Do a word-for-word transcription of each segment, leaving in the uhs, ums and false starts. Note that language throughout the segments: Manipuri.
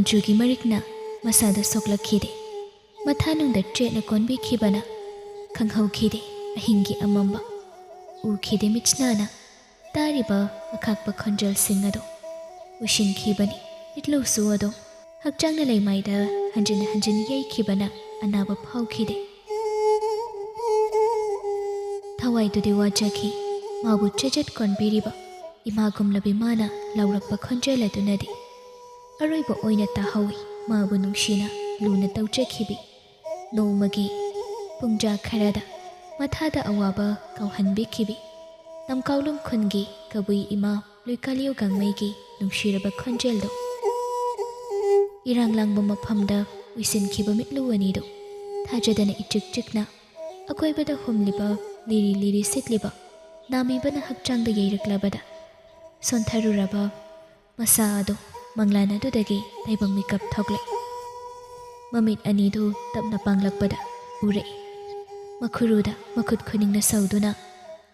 ꯅꯣꯡꯖꯨꯒꯤ ꯃꯔꯤꯛꯅ ꯃꯁꯥꯗ ꯁꯣꯛꯂꯛꯈꯤꯗꯦ꯫ ꯃꯊꯥꯅꯨꯡꯗ ꯆꯦꯠꯅ ꯀꯣꯟꯕꯤꯈꯤꯕꯅ ꯈꯪꯍꯧꯈꯤꯗꯦ ꯑꯍꯤꯡꯒꯤ ꯑꯃꯝꯕ꯫ ꯎꯈꯤꯗꯦ ꯃꯤꯠꯁꯅꯥꯅ ꯇꯥꯔꯤꯕ ꯑꯈꯥꯛꯄ ꯈꯣꯟꯖꯦꯜꯁꯤꯡ ꯑꯗꯨ꯫ ꯎꯁꯤꯟꯈꯤꯕꯅꯤ ꯃꯤꯠꯂꯨꯁꯨ ꯑꯗꯨꯝ꯫ ꯍꯛꯆꯥꯡꯅ ꯂꯩꯃꯥꯏꯗ ꯍꯟꯖꯤꯟ ꯍꯟꯖꯤꯟ ꯌꯩꯈꯤꯕꯅ ꯑꯅꯥꯕ ꯐꯥꯎꯈꯤꯗꯦ꯫ ꯊꯋꯥꯏꯗꯨꯗꯤ ꯋꯥꯖꯈꯤ꯫ ꯃꯥꯕꯨ ꯆꯦꯖꯠ ꯀꯣꯟꯕꯤꯔꯤꯕ ꯏꯃꯥꯒꯨꯝꯂꯕꯤ ꯃꯥꯅ ꯂꯥꯎꯔꯛꯄ ꯈꯣꯟꯖꯦꯜ ꯑꯗꯨꯅꯗꯤ ꯑꯔꯣꯏꯕ ꯑꯣꯏꯅ ꯇꯥꯍꯧꯏ꯫ ꯃꯥꯕꯨ ꯅꯨꯡꯁꯤꯅ ꯂꯨꯅ ꯇꯧꯖꯈꯤꯕꯤ ꯅꯣꯡꯃꯒꯤ ꯄꯨꯡꯖꯥ ꯈꯔꯗ ꯃꯊꯥꯗ ꯑꯋꯥꯕ ꯀꯥꯎꯍꯟꯕꯤꯈꯤꯕꯤ ꯅꯝꯀꯥꯎꯂꯨꯡ ꯈꯨꯟꯒꯤ ꯀꯕꯨꯏ ꯏꯃꯥ ꯂꯨꯏꯀꯥꯂꯤꯌꯨ ꯒꯥꯡꯃꯩꯒꯤ ꯅꯨꯡꯁꯤꯔꯕ ꯈꯣꯟꯖꯦꯜꯗꯣ꯫ ꯏꯔꯥꯡ ꯂꯥꯡꯕ ꯃꯐꯝꯗ ꯎꯏꯁꯤꯟꯈꯤꯕ ꯃꯤꯠꯂꯨ ꯑꯅꯤꯗꯨ ꯊꯥꯖꯗꯅ ꯏꯆꯤꯛ ꯆꯤꯛꯅ ꯑꯀꯣꯏꯕꯗ ꯍꯨꯝꯂꯤꯕ ꯂꯤꯔꯤ ꯂꯤꯔꯤ ꯁꯤꯠꯂꯤꯕ ꯅꯥꯃꯤꯕꯅ ꯍꯛꯆꯥꯡꯗ ꯌꯩꯔꯛꯂꯕꯗ ꯁꯣꯟꯊꯔꯨꯔꯕ ꯃꯁꯥ ꯑꯗꯨ ꯃꯪꯂꯥꯟ ꯑꯗꯨꯗꯒꯤ ꯇꯥꯏꯕꯪ ꯃꯤꯀꯞ ꯊꯣꯛꯂꯦ꯫ ꯃꯃꯤꯠ ꯑꯅꯤꯗꯨ ꯇꯞꯅ ꯄꯥꯡꯂꯛꯄꯗ ꯎꯔꯛꯏ꯫ ꯃꯈꯨꯔꯨꯗ ꯃꯈꯨꯠ ꯈꯨꯅꯤꯡꯅ ꯁꯧꯗꯨꯅ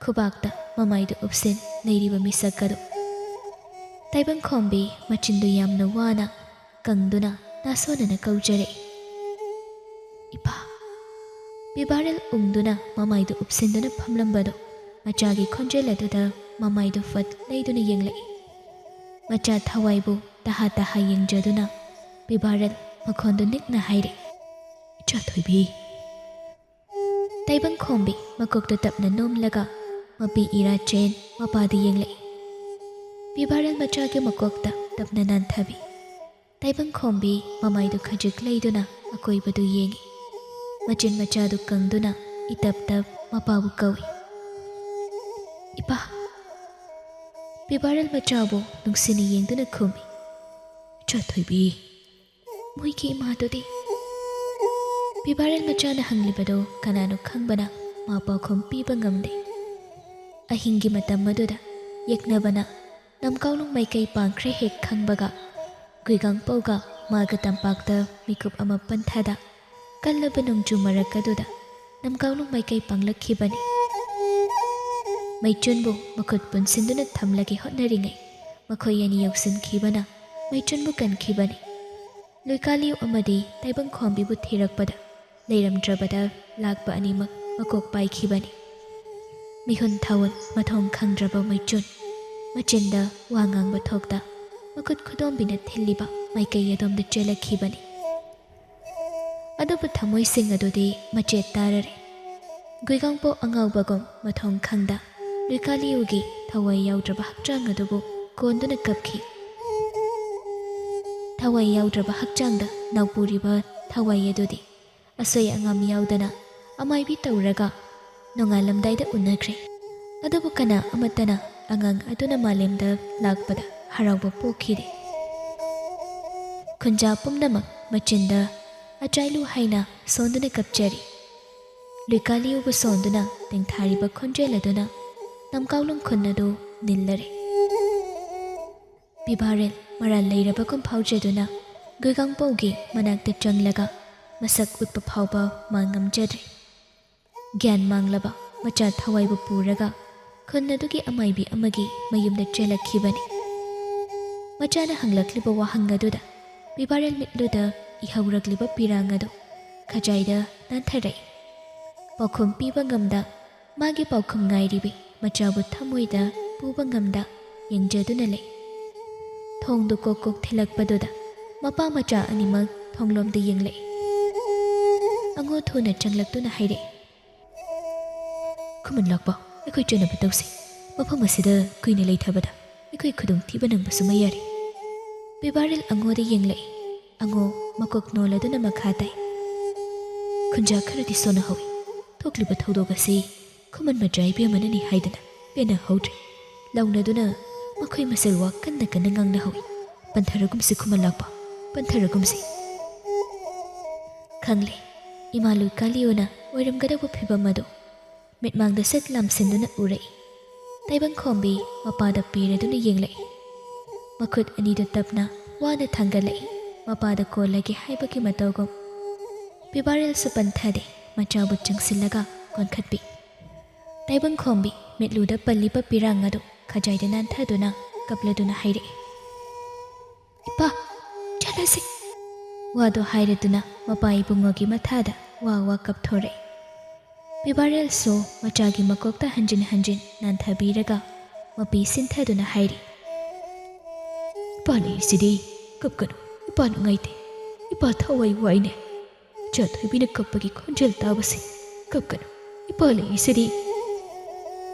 ꯈꯨꯕꯥꯛꯇ ꯃꯃꯥꯏꯗꯨ ꯎꯞꯁꯤꯟ ꯂꯩꯔꯤꯕ ꯃꯤꯁꯛ ꯑꯗꯨ꯫ ꯇꯥꯏꯕꯪꯈꯣꯝꯕꯤ ꯃꯆꯤꯟꯗꯨ ꯌꯥꯝꯅ ꯋꯥꯅ ꯀꯪꯗꯨꯅ ꯅꯥꯁꯣꯟꯅꯅ ꯀꯧꯖꯔꯛꯏ, "ꯏꯄꯥ!" ꯄꯤꯕꯥꯔꯦꯜ ꯎꯪꯗꯨꯅ ꯃꯃꯥꯏꯗꯨ ꯎꯞꯁꯤꯟꯗꯨꯅ ꯐꯝꯂꯝꯕꯗꯨ ꯃꯆꯥꯒꯤ ꯈꯣꯟꯖꯦꯜ ꯑꯗꯨꯗ ꯃꯃꯥꯏꯗꯨ ꯐꯠ ꯂꯩꯗꯨꯅ ꯌꯦꯡꯂꯛꯏ꯫ ꯃꯆꯥ ꯊꯋꯥꯏꯕꯨ ꯇꯍꯥ ꯇꯍꯥ ꯌꯦꯡꯖꯗꯨꯅ ꯄꯤꯕꯥꯔꯦꯜ ꯃꯈꯣꯟꯗꯨ ꯅꯤꯛꯅ ꯍꯥꯏꯔꯛꯏ, "ꯏꯆꯥ ꯊꯣꯏꯕꯤ!" ꯇꯥꯏꯕꯪꯈꯣꯝꯕꯤ ꯃꯀꯣꯛꯇ ꯇꯞꯅ ꯅꯣꯝꯂꯒ ꯃꯄꯤ ꯏꯔꯥ ꯆꯦꯟ ꯃꯄꯥꯗ ꯌꯦꯡꯂꯛꯏ꯫ ꯄꯤꯕꯥꯔꯦꯜ ꯃꯆꯥꯒꯤ ꯃꯀꯣꯛꯇ ꯇꯞꯅ ꯅꯥꯟꯊꯕꯤ꯫ ꯇꯥꯏꯕꯪꯈꯣꯝꯕꯤ ꯃꯃꯥꯏꯗꯨ ꯈꯖꯤꯛ ꯂꯩꯗꯨꯅ ꯑꯀꯣꯏꯕꯗꯨ ꯌꯦꯡꯏ꯫ ꯃꯆꯤꯟ ꯃꯆꯥꯗꯨ ꯀꯪꯗꯨꯅ ꯏꯇꯞ ꯇꯞ ꯃꯄꯥꯕꯨ ꯀꯧꯏ, "ꯏꯄꯥ!" ꯄꯤꯕꯥꯔꯦꯜ ꯃꯆꯥꯕꯨ ꯅꯨꯡꯁꯤꯅ ꯌꯦꯡꯗꯨꯅ ꯈꯨꯝꯃꯤ, "ꯏꯆꯥ ꯊꯣꯏꯕꯤ!" ꯃꯣꯏꯒꯤ ꯏꯃꯥꯗꯨꯗꯤ? ꯄꯤꯕꯥꯔꯦꯜ ꯃꯆꯥꯅ ꯍꯪꯂꯤꯕꯗꯨ ꯀꯅꯥꯅꯣ ꯈꯪꯕꯅ ꯃꯥ ꯄꯥꯎꯈꯨꯝ ꯄꯤꯕ ꯉꯝꯗꯦ꯫ ꯑꯍꯤꯡꯒꯤ ꯃꯇꯝ ꯑꯗꯨꯗ ꯌꯦꯛꯅꯕꯅ ꯅꯝꯀꯥꯎꯂꯨꯡ ꯃꯥꯏꯀꯩ ꯄꯥꯡꯈ꯭ꯔꯦ ꯍꯦꯛ ꯈꯪꯕꯒ, ꯒꯨꯏꯒꯥꯡꯄꯧꯒ ꯃꯥꯒ ꯇꯝꯄꯥꯛꯇ ꯃꯤꯀꯨꯞ ꯑꯃ ꯄꯟꯊꯗ ꯀꯜꯂꯕ ꯅꯣꯡꯖꯨ ꯃꯔꯛ ꯑꯗꯨꯗ ꯅꯝꯀꯥꯎꯂꯨꯡ ꯃꯥꯏꯀꯩ ꯄꯥꯡꯂꯛꯈꯤꯕꯅꯤ꯫ ꯃꯩꯆꯨꯟꯕꯨ ꯃꯈꯨꯠ ꯄꯨꯟꯁꯤꯟꯗꯨꯅ ꯊꯝꯂꯒꯦ ꯍꯣꯠꯅꯔꯤꯉꯩ ꯃꯈꯣꯏ ꯑꯅꯤ ꯌꯧꯁꯤꯟꯈꯤꯕꯅ ꯃꯩꯆꯨꯟꯕꯨ ꯀꯟꯈꯤꯕꯅꯤ꯫ ꯂꯨꯏꯀꯥꯂꯤꯌꯨ ꯑꯃꯗꯤ ꯇꯥꯏꯕꯪꯈꯣꯝꯕꯤꯕꯨ ꯊꯤꯔꯛꯄꯗ ꯂꯩꯔꯝꯗ꯭ꯔꯕꯗ ꯂꯥꯛꯄ ꯑꯅꯤꯃꯛ ꯃꯀꯣꯛ ꯄꯥꯏꯈꯤꯕꯅꯤ꯫ ꯃꯤꯍꯨꯟ ꯊꯥꯍꯨꯟ ꯃꯊꯣꯡ ꯈꯪꯗ꯭ꯔꯕ ꯃꯩꯆꯨꯟ, ꯃꯆꯤꯟꯗ ꯋꯥ ꯉꯥꯡꯕ ꯊꯣꯛꯇ ꯃꯈꯨꯠ ꯈꯨꯗꯣꯝꯕꯤꯅ ꯊꯤꯜꯂꯤꯕ ꯃꯥꯏꯀꯩ ꯑꯗꯣꯝꯗ ꯆꯦꯜꯂꯛꯈꯤꯕꯅꯤ꯫ ꯑꯗꯨꯕꯨ ꯊꯃꯣꯏꯁꯤꯡ ꯑꯗꯨꯗꯤ ꯃꯆꯦꯠ ꯇꯥꯔꯔꯦ꯫ ꯒꯨꯏꯒꯥꯡꯄꯣ ꯑꯉꯥꯎꯕꯒꯨꯝ ꯃꯊꯣꯡ ꯈꯪꯗ ꯂꯨꯏꯀꯥꯂꯤꯌꯨꯒꯤ ꯊꯋꯥꯏ ꯌꯥꯎꯗ꯭ꯔꯕ ꯍꯛꯆꯥꯡ ꯑꯗꯨꯕꯨ ꯀꯣꯟꯗꯨꯅ ꯀꯞꯈꯤ꯫ ꯊꯋꯥꯏ ꯌꯥꯎꯗ꯭ꯔꯕ ꯍꯛꯆꯥꯡꯗ ꯅꯥꯎꯄꯨꯔꯤꯕ ꯊꯋꯥꯏ ꯑꯗꯨꯗꯤ ꯑꯁꯣꯏ ꯑꯉꯥꯝ ꯌꯥꯎꯗꯅ ꯑꯃꯥꯏꯕꯤ ꯇꯧꯔꯒ ꯅꯣꯡꯉꯥꯜꯂꯝꯗꯥꯏꯗ ꯎꯅꯈ꯭ꯔꯦ꯫ ꯑꯗꯨꯕꯨ ꯀꯅꯥ ꯑꯃꯠꯇꯅ ꯑꯉꯥꯡ ꯑꯗꯨꯅ ꯃꯥꯂꯦꯝꯗ ꯂꯥꯛꯄꯗ ꯍꯔꯥꯎꯕ ꯄꯣꯛꯈꯤꯗꯦ꯫ ꯈꯨꯟꯖꯥ ꯄꯨꯝꯅꯃꯛ ꯃꯆꯤꯟꯗ "ꯑꯆꯥꯏꯂꯨ" ꯍꯥꯏꯅ ꯁꯣꯟꯗꯨꯅ ꯀꯞꯆꯔꯤ꯫ ꯂꯨꯏꯀꯥꯂꯤꯌꯨꯕꯨ ꯁꯣꯟꯗꯨꯅ ꯇꯦꯡꯊꯥꯔꯤꯕ ꯈꯣꯟꯖꯦꯜ ꯑꯗꯨꯅ ꯅꯝꯀꯥꯎꯂꯨꯡ ꯈꯨꯟ ꯑꯗꯨ ꯅꯤꯜꯂꯔꯦ꯫ ꯄꯤꯕꯥꯔꯦꯜ ꯃꯔꯥꯜ ꯂꯩꯔꯕꯒꯨꯝ ꯐꯥꯎꯖꯗꯨꯅ ꯒꯨꯏꯒꯥꯡꯄꯧꯒꯤ ꯃꯅꯥꯛꯇ ꯆꯪꯂꯒ ꯃꯁꯛ ꯎꯠꯄ ꯐꯥꯎꯕ ꯃꯥ ꯉꯝꯖꯗ꯭ꯔꯦ꯫ ꯒ꯭ꯌꯥꯟ ꯃꯥꯡꯂꯕ ꯃꯆꯥ ꯊꯋꯥꯏꯕꯨ ꯄꯨꯔꯒ ꯈꯨꯟ ꯑꯗꯨꯒꯤ ꯑꯃꯥꯏꯕꯤ ꯑꯃꯒꯤ ꯃꯌꯨꯝꯗ ꯆꯦꯜꯂꯛꯈꯤꯕꯅꯤ꯫ ꯃꯆꯥꯅ ꯍꯪꯂꯛꯂꯤꯕ ꯋꯥꯍꯪ ꯑꯗꯨꯗ ꯄꯤꯕꯥꯔꯦꯜ ꯃꯤꯠꯂꯨꯗ ꯏꯍꯧꯔꯛꯂꯤꯕ ꯄꯤꯔꯥꯡ ꯑꯗꯨ ꯈꯖꯥꯏꯗ ꯅꯥꯟꯊꯔꯛꯏ꯫ ꯄꯥꯎꯈꯨꯝ ꯄꯤꯕ ꯉꯝꯗ ꯃꯥꯒꯤ ꯄꯥꯎꯈꯨꯝ ꯉꯥꯏꯔꯤꯕꯤ ꯃꯆꯥꯕꯨ ꯊꯃꯣꯏꯗ ꯄꯨꯕ ꯉꯝꯗ ꯌꯦꯡꯖꯗꯨꯅ ꯂꯩ꯫ ꯊꯣꯡꯗꯨ ꯀꯣꯛ ꯀꯣꯛ ꯊꯤꯜꯂꯛꯄꯗꯨꯗ ꯃꯄꯥ ꯃꯆꯥ ꯑꯅꯤꯃꯛ ꯊꯣꯡꯂꯣꯝꯗ ꯌꯦꯡꯂꯛꯏ꯫ ꯑꯉꯣ ꯊꯨꯅ ꯆꯪꯂꯛꯇꯨꯅ ꯍꯥꯏꯔꯛꯏ, "ꯈꯨꯃꯟ ꯂꯥꯛꯄ, ꯑꯩꯈꯣꯏ ꯆꯠꯅꯕ ꯇꯧꯁꯤ꯫ ꯃꯐꯝ ꯑꯁꯤꯗ ꯀꯨꯏꯅ ꯂꯩꯊꯕꯗ ꯑꯩꯈꯣꯏ ꯈꯨꯗꯣꯡꯊꯤꯕ ꯅꯪꯕꯁꯨ ꯃꯌꯥꯔꯤ꯫" ꯄꯤꯕꯥꯔꯦꯜ ꯑꯉꯣꯗ ꯌꯦꯡꯂꯛꯏ꯫ ꯑꯉꯣ ꯃꯀꯣꯛ ꯅꯣꯜꯂꯗꯨꯅ ꯃꯈꯥ ꯇꯥꯏ, "ꯈꯨꯟꯖꯥ ꯈꯔꯗꯤ ꯁꯣꯟꯅꯍꯧꯏ꯫ ꯊꯣꯛꯂꯤꯕ ꯊꯧꯗꯣꯛ ꯑꯁꯤ ꯈꯨꯃꯟ ꯃꯆꯥ ꯏꯕꯦꯝꯃꯅꯅꯤ ꯍꯥꯏꯗꯅ ꯄꯦꯟꯅꯍꯧꯗ꯭ꯔꯦ꯫" ꯂꯥꯎꯅꯗꯨꯅ ꯃꯈꯣꯏ ꯃꯁꯦꯜ ꯋꯥ ꯀꯟꯅ ꯀꯟꯅ ꯉꯥꯡꯅꯍꯧꯏ꯫ "ꯄꯟꯊꯔꯒꯨꯝꯁꯤ ꯈꯨꯃꯟ ꯂꯥꯛꯄ, ꯄꯟꯊꯔꯒꯨꯝꯁꯤ꯫" ꯈꯪꯂꯦ, ꯏꯃꯥ ꯂꯨꯏꯀꯥꯂꯤꯌꯨꯅ ꯑꯣꯏꯔꯝꯒꯗꯕ ꯐꯤꯕꯝ ꯑꯗꯨ ꯃꯤꯠꯃꯥꯡꯗ ꯁꯠ ꯂꯥꯝꯁꯤꯟꯗꯨꯅ ꯎꯔꯛꯏ꯫ ꯇꯥꯏꯕꯪꯈꯣꯝꯕꯤ ꯃꯄꯥꯗ ꯄꯤꯔꯗꯨꯅ ꯌꯦꯡꯂꯛꯏ꯫ ꯃꯈꯨꯠ ꯑꯅꯤꯗꯨ ꯇꯞꯅ ꯋꯥꯅ ꯊꯥꯡꯒꯠꯂꯛꯏ, ꯃꯄꯥꯗ ꯀꯣꯜꯂꯒꯦ ꯍꯥꯏꯕꯒꯤ ꯃꯇꯧꯒꯨꯝ꯫ ꯄꯤꯕꯥꯔꯦꯜꯁꯨ ꯄꯟꯊꯗꯦ, ꯃꯆꯥꯕꯨ ꯆꯪꯁꯤꯜꯂꯒ ꯀꯣꯟꯈꯠꯄꯤ꯫ ꯇꯥꯏꯕꯪꯈꯣꯝꯕꯤ ꯃꯤꯠꯂꯨꯗ ꯄꯜꯂꯤꯕ ꯄꯤꯔꯥꯡ ꯑꯗꯨ ꯈꯖꯥꯏꯗ ꯅꯥꯟꯊꯗꯨꯅ ꯀꯞꯂꯗꯨꯅ ꯍꯥꯏꯔꯛꯏ, "ꯏꯄꯥ, ꯆꯠꯂꯁꯤ꯫" ꯋꯥꯗꯣ ꯍꯥꯏꯔꯗꯨꯅ ꯃꯄꯥ ꯏꯕꯨꯡꯉꯣꯒꯤ ꯃꯊꯥꯗ ꯋꯥ ꯋꯥ ꯀꯞꯊꯣꯔꯛꯏ꯫ ꯄꯤꯕꯥꯔꯦꯜꯁꯨ ꯃꯆꯥꯒꯤ ꯃꯀꯣꯛꯇ ꯍꯟꯖꯤꯟ ꯍꯟꯖꯤꯟ ꯅꯥꯟꯊꯕꯤꯔꯒ ꯃꯄꯤ ꯁꯤꯟꯊꯗꯨꯅ ꯍꯥꯏꯔꯤ, "ꯏꯄꯥ ꯂꯩꯔꯤꯁꯤꯗꯤ, ꯀꯞꯀꯅꯨ, ꯏꯄꯥ ꯅꯨꯡꯉꯥꯏꯇꯦ, ꯏꯄꯥ ꯊꯋꯥꯏ ꯋꯥꯏꯅꯦ꯫ ꯏꯆꯥ ꯊꯣꯏꯕꯤꯅ ꯀꯞꯄꯒꯤ ꯈꯣꯟꯖꯦꯜ ꯇꯥꯕꯁꯦ, ꯀꯞꯀꯅꯨ, ꯏꯄꯥ ꯂꯩꯔꯤꯁꯤꯗꯤ꯫"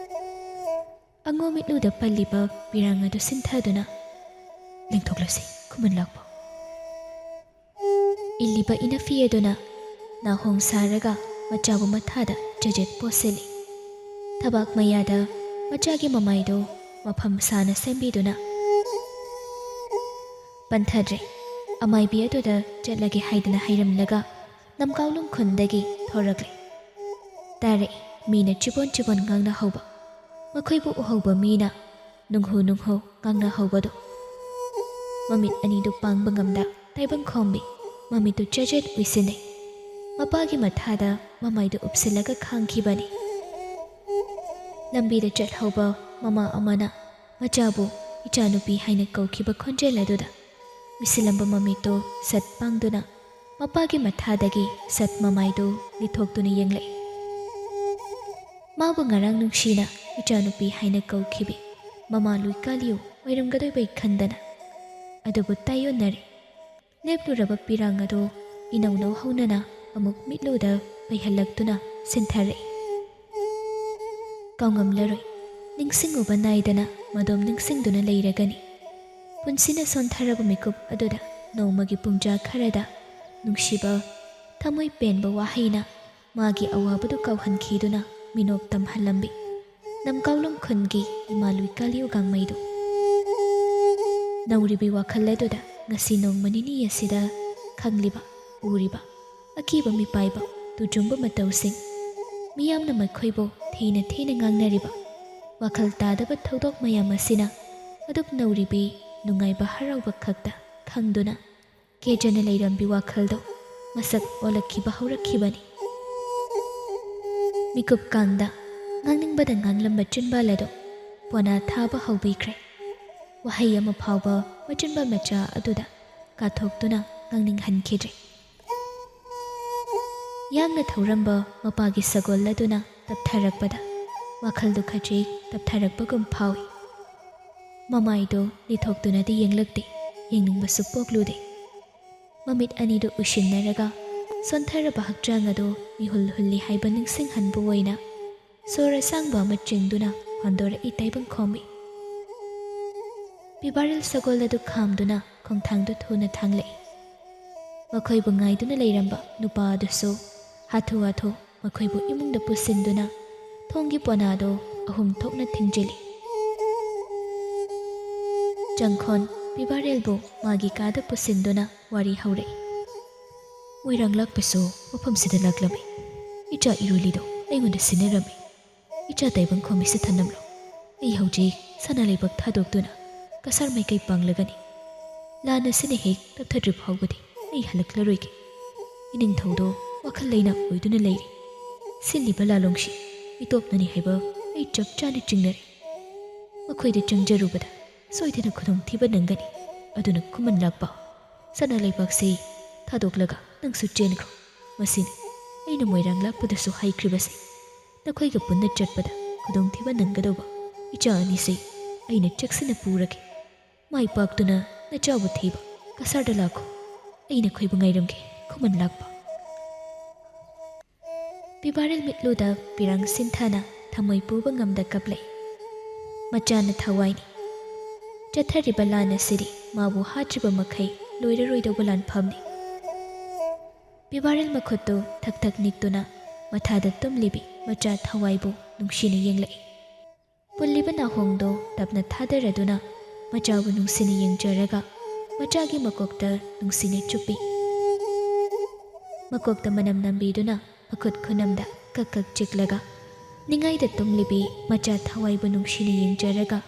ꯑꯉꯣ ꯃꯤꯠꯂꯨꯗ ꯄꯜꯂꯤꯕ ꯄꯤꯔꯥꯡ ꯑꯗꯨ ꯁꯤꯟꯊꯗꯨꯅ, "ꯂꯦꯡꯊꯣꯛꯂꯁꯤ, ꯈꯨꯃꯟ ꯂꯥꯛꯄ꯫" ꯏꯜꯂꯤꯕ ꯏꯅꯐꯤ ꯑꯗꯨꯅ ꯅꯥꯍꯣꯡ ꯁꯥꯔꯒ ꯃꯆꯥꯕꯨ ꯃꯊꯥꯗ ꯆꯖꯦꯠ ꯄꯣꯠꯁꯤꯜꯂꯤ꯫ ꯊꯕꯥꯛ ꯃꯌꯥꯗ ꯃꯆꯥꯒꯤ ꯃꯃꯥꯏꯗꯨ ꯃꯐꯝ ꯁꯥꯅ ꯁꯦꯝꯕꯤꯗꯨꯅ ꯄꯟꯊꯗ꯭ꯔꯦ꯫ ꯑꯃꯥꯏꯕꯤ ꯑꯗꯨꯗ ꯆꯠꯂꯒꯦ ꯍꯥꯏꯗꯅ ꯍꯥꯏꯔꯝꯂꯒ ꯅꯝꯀꯥꯎꯂꯨꯡ ꯈꯨꯟꯗꯒꯤ ꯊꯣꯔꯛꯂꯦ꯫ ꯇꯥꯔꯛꯏ ꯃꯤꯅ ꯆꯤꯕꯣꯟ ꯆꯤꯕꯣꯟ ꯉꯥꯡꯅꯍꯧꯕ꯫ ꯃꯈꯣꯏꯕꯨ ꯎꯍꯧꯕ ꯃꯤꯅ ꯅꯨꯡꯍꯨ ꯅꯨꯡꯍꯨ ꯉꯥꯡꯅꯍꯧꯕꯗꯨ꯫ ꯃꯃꯤꯠ ꯑꯅꯤꯗꯨ ꯄꯥꯡꯕ ꯉꯝꯗ ꯇꯥꯏꯕꯪ ꯈꯣꯝꯕꯤ ꯃꯃꯤꯠꯇꯨ ꯆꯖꯦꯠ ꯎꯏꯁꯤꯟꯅꯩ꯫ ꯃꯄꯥꯒꯤ ꯃꯊꯥꯗ ꯃꯃꯥꯏꯗꯨ ꯎꯞꯁꯤꯜꯂꯒ ꯈꯥꯡꯈꯤꯕꯅꯤ꯫ ꯂꯝꯕꯤꯗ ꯆꯠꯍꯧꯕ ꯃꯃꯥ ꯑꯃꯅ ꯃꯆꯥꯕꯨ "ꯏꯆꯥꯅꯨꯄꯤ" ꯍꯥꯏꯅ ꯀꯧꯈꯤꯕ ꯈꯣꯟꯖꯦꯜ ꯑꯗꯨꯗ ꯎꯏꯁꯤꯜꯂꯝꯕ ꯃꯃꯤꯠꯇꯨ ꯁꯠ ꯄꯥꯡꯗꯨꯅ ꯃꯄꯥꯒꯤ ꯃꯊꯥꯗꯒꯤ ꯁꯠ ꯃꯃꯥꯏꯗꯨ ꯂꯤꯊꯣꯛꯇꯨꯅ ꯌꯦꯡꯂꯛꯏ꯫ ꯃꯥꯕꯨ ꯉꯔꯥꯡ ꯅꯨꯡꯁꯤꯅ "ꯏꯆꯥꯅꯨꯄꯤ" ꯍꯥꯏꯅ ꯀꯧꯈꯤꯕꯤ ꯃꯃꯥ ꯂꯨꯏꯀꯥꯂꯤꯌꯨ ꯑꯣꯏꯔꯝꯒꯗꯣꯏꯕꯩ ꯈꯟꯗꯅ꯫ ꯑꯗꯨꯕꯨ ꯇꯥꯏꯑꯣꯟꯅꯔꯦ꯫ ꯂꯦꯞꯂꯨꯔꯕ ꯄꯤꯔꯥꯡ ꯑꯗꯨ ꯏꯅꯧ ꯅꯧꯍꯧꯅꯅ ꯑꯃꯨꯛ ꯃꯤꯠꯂꯨꯗ ꯄꯩꯍꯜꯂꯛꯇꯨꯅ ꯁꯤꯟꯊꯔꯛꯏ꯫ ꯀꯥꯎꯉꯝꯂꯔꯣꯏ꯫ ꯅꯤꯡꯁꯤꯡꯉꯨꯕ ꯅꯥꯏꯗꯅ ꯃꯗꯣꯝ ꯅꯤꯡꯁꯤꯡꯗꯨꯅ ꯂꯩꯔꯒꯅꯤ꯫ ꯄꯨꯟꯁꯤꯅ ꯁꯣꯟꯊꯔꯕ ꯃꯤꯀꯨꯞ ꯑꯗꯨꯗ ꯅꯣꯡꯃꯒꯤ ꯄꯨꯡꯖꯥ ꯈꯔꯗ ꯅꯨꯡꯁꯤꯕ, ꯊꯃꯣꯏ ꯄꯦꯟꯕ ꯋꯥꯍꯩꯅ ꯃꯥꯒꯤ ꯑꯋꯥꯕꯗꯨ ꯀꯥꯎꯍꯟꯈꯤꯗꯨꯅ ꯃꯤꯅꯣꯛ ꯇꯝꯍꯜꯂꯝꯕꯤ ꯅꯝꯀꯥꯎꯂꯨꯡ ꯈꯨꯟꯒꯤ ꯏꯃꯥ ꯂꯨꯏꯀꯥꯂꯤꯌꯨ ꯒꯥꯡꯃꯩꯗꯨ꯫ ꯅꯧꯔꯤꯕꯤ ꯋꯥꯈꯜ ꯑꯗꯨꯗ ꯉꯁꯤ ꯅꯣꯡꯃ ꯅꯤꯅꯤ ꯑꯁꯤꯗ ꯈꯪꯂꯤꯕ, ꯎꯔꯤꯕ, ꯑꯀꯤꯕ ꯃꯤꯄꯥꯏꯕ, ꯇꯨꯖꯨꯡꯕ ꯃꯇꯧꯁꯤꯡ, ꯃꯤꯌꯥꯝꯅ ꯃꯈꯣꯏꯕꯨ ꯊꯤꯅ ꯊꯤꯅ ꯉꯥꯡꯅꯔꯤꯕ ꯋꯥꯈꯜ ꯇꯥꯗꯕ ꯊꯧꯗꯣꯛ ꯃꯌꯥꯝ ꯑꯁꯤꯅ ꯑꯗꯨꯛ ꯅꯧꯔꯤꯕꯤ ꯅꯨꯡꯉꯥꯏꯕ ꯍꯔꯥꯎꯕ ꯈꯛꯇ ꯈꯪꯗꯨꯅ ꯀꯦꯖꯅ ꯂꯩꯔꯝꯕꯤ ꯋꯥꯈꯜꯗꯣ ꯃꯁꯛ ꯑꯣꯜꯂꯛꯈꯤꯕ ꯍꯧꯔꯛꯈꯤꯕꯅꯤ꯫ ꯃꯤꯀꯨꯞ ꯀꯥꯡꯗ ꯉꯥꯡꯅꯤꯡꯕꯗ ꯉꯥꯡꯂꯝꯕ ꯆꯤꯟꯕꯥꯜ ꯑꯗꯣ ꯄꯣꯅꯥ ꯊꯥꯕ ꯍꯧꯕꯤꯈ꯭ꯔꯦ꯫ ꯋꯥꯍꯩ ꯑꯃ ꯐꯥꯎꯕ ꯃꯆꯤꯟꯕꯥꯜ ꯃꯆꯥ ꯑꯗꯨꯗ ꯀꯥꯊꯣꯛꯇꯨꯅ ꯉꯥꯡꯅꯤꯡꯍꯟꯈꯤꯗ꯭ꯔꯦ꯫ ꯌꯥꯡꯅ ꯊꯧꯔꯝꯕ ꯃꯄꯥꯒꯤ ꯁꯒꯣꯜ ꯑꯗꯨꯅ ꯇꯞꯊꯔꯛꯄꯗ ꯋꯥꯈꯜꯗꯨ ꯈꯖꯤꯛ ꯇꯞꯊꯔꯛꯄꯒꯨꯝ ꯐꯥꯎꯏ꯫ ꯃꯃꯥꯏꯗꯨ ꯂꯤꯊꯣꯛꯇꯨꯅꯗꯤ ꯌꯦꯡꯂꯛꯇꯦ, ꯌꯦꯡꯅꯤꯡꯕꯁꯨ ꯄꯣꯛꯂꯨꯗꯦ꯫ ꯃꯃꯤꯠ ꯑꯅꯤꯗꯨ ꯎꯏꯁꯤꯟꯅꯔꯒ ꯁꯣꯟꯊꯔꯕ ꯍꯛꯆꯥꯡ ꯑꯗꯨ ꯃꯤꯍꯨꯜ ꯍꯨꯜꯂꯤ ꯍꯥꯏꯕ ꯅꯤꯡꯁꯤꯡꯍꯟꯕ ꯑꯣꯏꯅ ꯁꯣꯔ ꯑꯁꯥꯡꯕ ꯑꯃ ꯆꯤꯡꯗꯨꯅ ꯍꯣꯟꯗꯣꯔꯛꯏ ꯇꯥꯏꯕꯪꯈꯣꯝꯕꯤ꯫ ꯄꯤꯕꯥꯔꯦꯜ ꯁꯒꯣꯜ ꯑꯗꯨ ꯈꯥꯝꯗꯨꯅ ꯈꯣꯡꯊꯥꯡꯗꯨ ꯊꯨꯅ ꯊꯥꯡꯂꯛꯏ꯫ ꯃꯈꯣꯏꯕꯨ ꯉꯥꯏꯗꯨꯅ ꯂꯩꯔꯝꯕ ꯅꯨꯄꯥ ꯑꯗꯨꯁꯨ ꯍꯥꯊꯨ ꯍꯥꯊꯨ ꯃꯈꯣꯏꯕꯨ ꯏꯃꯨꯡꯗ ꯄꯨꯁꯤꯟꯗꯨꯅ ꯊꯣꯡꯒꯤ ꯄꯣꯅꯥꯗꯨ ꯑꯍꯨꯝ ꯊꯣꯛꯅ ꯊꯤꯡꯖꯤꯜꯂꯤ꯫ ꯆꯪꯈꯣꯟ ꯄꯤꯕꯥꯔꯦꯜꯕꯨ ꯃꯥꯒꯤ ꯀꯥꯗ ꯄꯨꯁꯤꯟꯗꯨꯅ ꯋꯥꯔꯤ ꯍꯧꯔꯛꯏ꯫ "ꯃꯣꯏꯔꯥꯡ ꯂꯥꯛꯄꯁꯨ ꯃꯐꯝꯁꯤꯗ ꯂꯥꯛꯂꯝꯃꯤ꯫ ꯏꯆꯥ ꯏꯔꯣꯏꯂꯤꯗꯣ ꯑꯩꯉꯣꯟꯗ ꯁꯤꯟꯅꯔꯝꯃꯤ꯫ ꯏꯆꯥ ꯇꯥꯏꯕꯪꯈꯣꯝꯕꯤꯁꯦ ꯊꯅꯝꯂꯣ꯫ ꯑꯩ ꯍꯧꯖꯤꯛ ꯁꯅꯥ ꯂꯩꯕꯥꯛ ꯊꯥꯗꯣꯛꯇꯨꯅ ꯀꯁꯥꯔ ꯃꯥꯏꯀꯩ ꯄꯥꯡꯂꯒꯅꯤ꯫ ꯂꯥꯟ ꯑꯁꯤꯅ ꯍꯦꯛ ꯇꯞꯊꯗ꯭ꯔꯤ ꯐꯥꯎꯕꯗꯤ ꯑꯩ ꯍꯜꯂꯛꯂꯔꯣꯏꯒꯦ꯫ ꯏꯅꯤꯡꯊꯧꯗꯣ ꯋꯥꯈꯜ ꯂꯩꯅꯥ ꯑꯣꯏꯗꯨꯅ ꯂꯩꯔꯤ꯫ ꯁꯤꯜꯂꯤꯕ ꯂꯥꯂꯣꯡꯁꯤ ꯃꯤꯇꯣꯞꯅꯅꯤ ꯍꯥꯏꯕ ꯑꯩ ꯆꯞ ꯆꯥꯅ ꯆꯤꯡꯅꯔꯦ꯫ ꯃꯈꯣꯏꯗ ꯆꯪꯖꯔꯨꯕꯗ ꯁꯣꯏꯗꯅ ꯈꯨꯗꯣꯡꯊꯤꯕ ꯅꯪꯒꯅꯤ꯫ ꯑꯗꯨꯅ ꯈꯨꯃꯟ ꯂꯥꯛꯄ, ꯁꯅꯥ ꯂꯩꯕꯥꯛꯁꯤ ꯊꯥꯗꯣꯛꯂꯒ ꯅꯪꯁꯨ ꯆꯦꯟꯈ꯭ꯔꯣ꯫ ꯃꯁꯤꯅꯤ ꯑꯩꯅ ꯃꯣꯏꯔꯥꯡ ꯂꯥꯛꯄꯗꯁꯨ ꯍꯥꯏꯈ꯭ꯔꯤꯕꯁꯦ꯫ ꯅꯈꯣꯏꯒ ꯄꯨꯟꯅ ꯆꯠꯄꯗ ꯈꯨꯗꯣꯡꯊꯤꯕ ꯅꯪꯒꯗꯧꯕ ꯏꯆꯥ ꯑꯅꯤꯁꯦ ꯑꯩꯅ ꯆꯦꯛꯁꯤꯟꯅ ꯄꯨꯔꯒꯦ꯫ ꯃꯥꯏ ꯄꯥꯛꯇꯨꯅ ꯅꯆꯥꯕꯨ ꯊꯤꯕ ꯀꯁꯥꯔꯗ ꯂꯥꯛꯈꯣ꯫ ꯑꯩ ꯅꯈꯣꯏꯕꯨ ꯉꯥꯏꯔꯝꯒꯦ, ꯈꯨꯃꯟ ꯂꯥꯛꯄ꯫" ꯄꯤꯕꯥꯔꯦꯜ ꯃꯤꯠꯂꯨꯗ ꯄꯤꯔꯥꯡ ꯁꯤꯟꯊꯅ ꯊꯃꯣꯏ ꯄꯨꯕ ꯉꯝꯗ ꯀꯞꯂꯛꯏ꯫ ꯃꯆꯥꯅ ꯊꯋꯥꯏꯅꯤ꯫ ꯆꯠꯊꯔꯤꯕ ꯂꯥꯟ ꯑꯁꯤꯗꯤ ꯃꯥꯕꯨ ꯍꯥꯠꯇ꯭ꯔꯤꯕ ꯃꯈꯩ ꯂꯣꯏꯔꯔꯣꯏꯗꯧꯕ ꯂꯥꯟꯐꯝꯅꯤ꯫ ꯄꯤꯕꯥꯔꯦꯜ ꯃꯈꯨꯠꯇꯨ ꯊꯛ ꯊꯛ ꯅꯤꯛꯇꯨꯅ ꯃꯊꯥꯗ ꯇꯨꯝꯂꯤꯕꯤ ꯃꯆꯥ ꯊꯋꯥꯏꯕꯨ ꯅꯨꯡꯁꯤꯅ ꯌꯦꯡꯂꯛꯏ꯫ ꯄꯨꯜꯂꯤꯕ ꯅꯥꯍꯣꯡꯗꯣ ꯇꯞꯅ ꯊꯥꯗꯔꯗꯨꯅ ꯃꯆꯥꯕꯨ ꯅꯨꯡꯁꯤꯅ ꯌꯦꯡꯖꯔꯒ ꯃꯆꯥꯒꯤ ꯃꯀꯣꯛꯇ ꯅꯨꯡꯁꯤꯅ ꯆꯨꯞꯄꯤ꯫ ꯃꯀꯣꯛꯇ ꯃꯅꯝ ꯅꯝꯕꯤꯗꯨꯅ ꯃꯈꯨꯠ ꯈꯨꯅꯝꯗ ꯀꯛ ꯀꯛ ꯆꯤꯛꯂꯒ ꯅꯤꯡꯉꯥꯏꯗ ꯇꯨꯝꯂꯤꯕꯤ ꯃꯆꯥ ꯊꯋꯥꯏꯕꯨ ꯅꯨꯡꯁꯤꯅ ꯌꯦꯡꯖꯔꯒ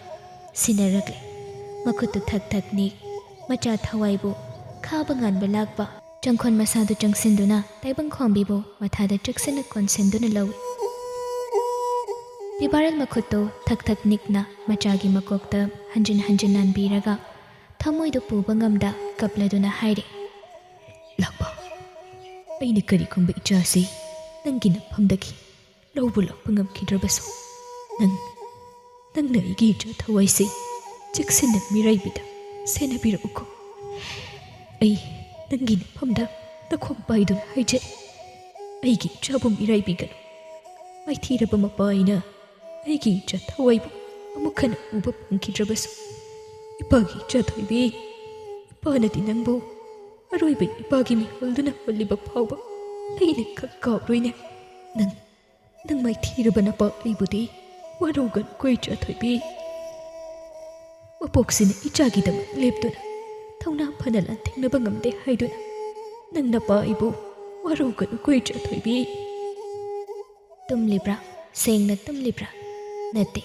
ꯁꯤꯟꯅꯔꯛꯂꯦ꯫ ꯃꯈꯨꯠꯇꯨ ꯊꯛ ꯊꯛ ꯅꯤꯛ, ꯃꯆꯥ ꯊꯋꯥꯏꯕꯨ ꯈꯥꯕ ꯉꯥꯟꯕ ꯂꯥꯛꯄ꯫ ꯆꯪꯈꯣꯟ ꯃꯁꯥꯗꯨ ꯆꯪꯁꯤꯟꯗꯨꯅ ꯇꯥꯏꯕꯪꯈꯣꯝꯕꯤꯕꯨ ꯃꯊꯥꯗ ꯆꯦꯛꯁꯤꯟꯅ ꯀꯣꯟꯁꯤꯟꯗꯨꯅ ꯂꯧꯏ꯫ ꯄꯤꯕꯥꯔꯦꯜ ꯃꯈꯨꯠꯇꯨ ꯊꯛ ꯊꯛ ꯅꯤꯛꯅ ꯃꯆꯥꯒꯤ ꯃꯀꯣꯛꯇ ꯍꯟꯖꯤꯟ ꯍꯟꯖꯤꯟ ꯅꯥꯟꯕꯤꯔꯒ ꯊꯃꯣꯏꯗꯨ ꯄꯨꯕ ꯉꯝꯗ ꯀꯞꯂꯗꯨꯅ ꯍꯥꯏꯔꯦ, ꯂꯥꯛꯄ, ꯑꯩꯅ ꯀꯔꯤꯒꯨꯝꯕ ꯏꯆꯥꯁꯤ ꯅꯪꯒꯤ ꯅꯐꯝꯗꯒꯤ ꯂꯧꯕ ꯂꯥꯛꯄ ꯉꯝꯈꯤꯗ꯭ꯔꯕꯁꯨ, ꯅꯪ, ꯅꯪꯅ ꯑꯩꯒꯤ ꯏꯆꯥ ꯊꯋꯥꯏꯁꯤ ꯆꯦꯛꯁꯤꯟꯅ ꯃꯤꯔꯥꯏꯕꯤꯗ ꯁꯦꯟꯅꯕꯤꯔꯛꯎꯀꯣ꯫ ꯑꯩ ꯅꯪꯒꯤ ꯅꯐꯝꯗ ꯅꯈꯣꯡ ꯄꯥꯏꯗꯨꯅ ꯍꯥꯏꯖꯔꯤ, ꯑꯩꯒꯤ ꯏꯆꯥꯕꯨ ꯃꯤꯔꯥꯏꯕꯤꯒꯅꯨ꯫ ꯃꯥꯏꯊꯤꯔꯕ ꯃꯄꯥ ꯑꯩꯅ ꯑꯩꯒꯤ ꯏꯆꯥ ꯊꯋꯥꯏꯕꯨ ꯑꯃꯨꯛ ꯍꯟꯅ ꯎꯕ ꯐꯪꯈꯤꯗ꯭ꯔꯕꯁꯨ, ꯏꯄꯥꯒꯤ ꯏꯆꯥ ꯊꯣꯏꯕꯤ, ꯏꯄꯥꯅꯗꯤ ꯅꯪꯕꯨ ꯑꯔꯣꯏꯕ ꯏꯄꯥꯒꯤ ꯃꯤꯍꯨꯜꯗꯨꯅ ꯍꯨꯜꯂꯤꯕ ꯐꯥꯎꯕ ꯂꯩꯅ ꯀꯛ ꯀꯥꯎꯔꯣꯏꯅꯦ꯫ ꯅꯪ, ꯅꯪ ꯃꯥꯏꯊꯤꯔꯕ ꯅꯄꯥ ꯑꯩꯕꯨꯗꯤ ꯋꯥꯔꯧꯒꯅꯨꯀꯣ ꯏꯆꯥ ꯊꯣꯏꯕꯤ꯫ ꯃꯄꯣꯛꯁꯤꯅ ꯏꯆꯥꯒꯤꯗꯃꯛ ꯂꯦꯞꯇꯨꯅ ꯊꯧꯅꯥ ꯐꯅ ꯂꯥꯟꯊꯦꯡꯅꯕ ꯉꯝꯗꯦ ꯍꯥꯏꯗꯨꯅ ꯅꯪ ꯅꯄꯥ ꯑꯩꯕꯨ ꯋꯥꯔꯧꯒꯅꯨꯀꯣ ꯏꯆꯥ ꯊꯣꯏꯕꯤ꯫ ꯇꯨꯝꯂꯤꯕ꯭ꯔꯥ? ꯁꯦꯡꯅ ꯇꯨꯝꯂꯤꯕ꯭ꯔꯥ? ꯅꯠꯇꯦ,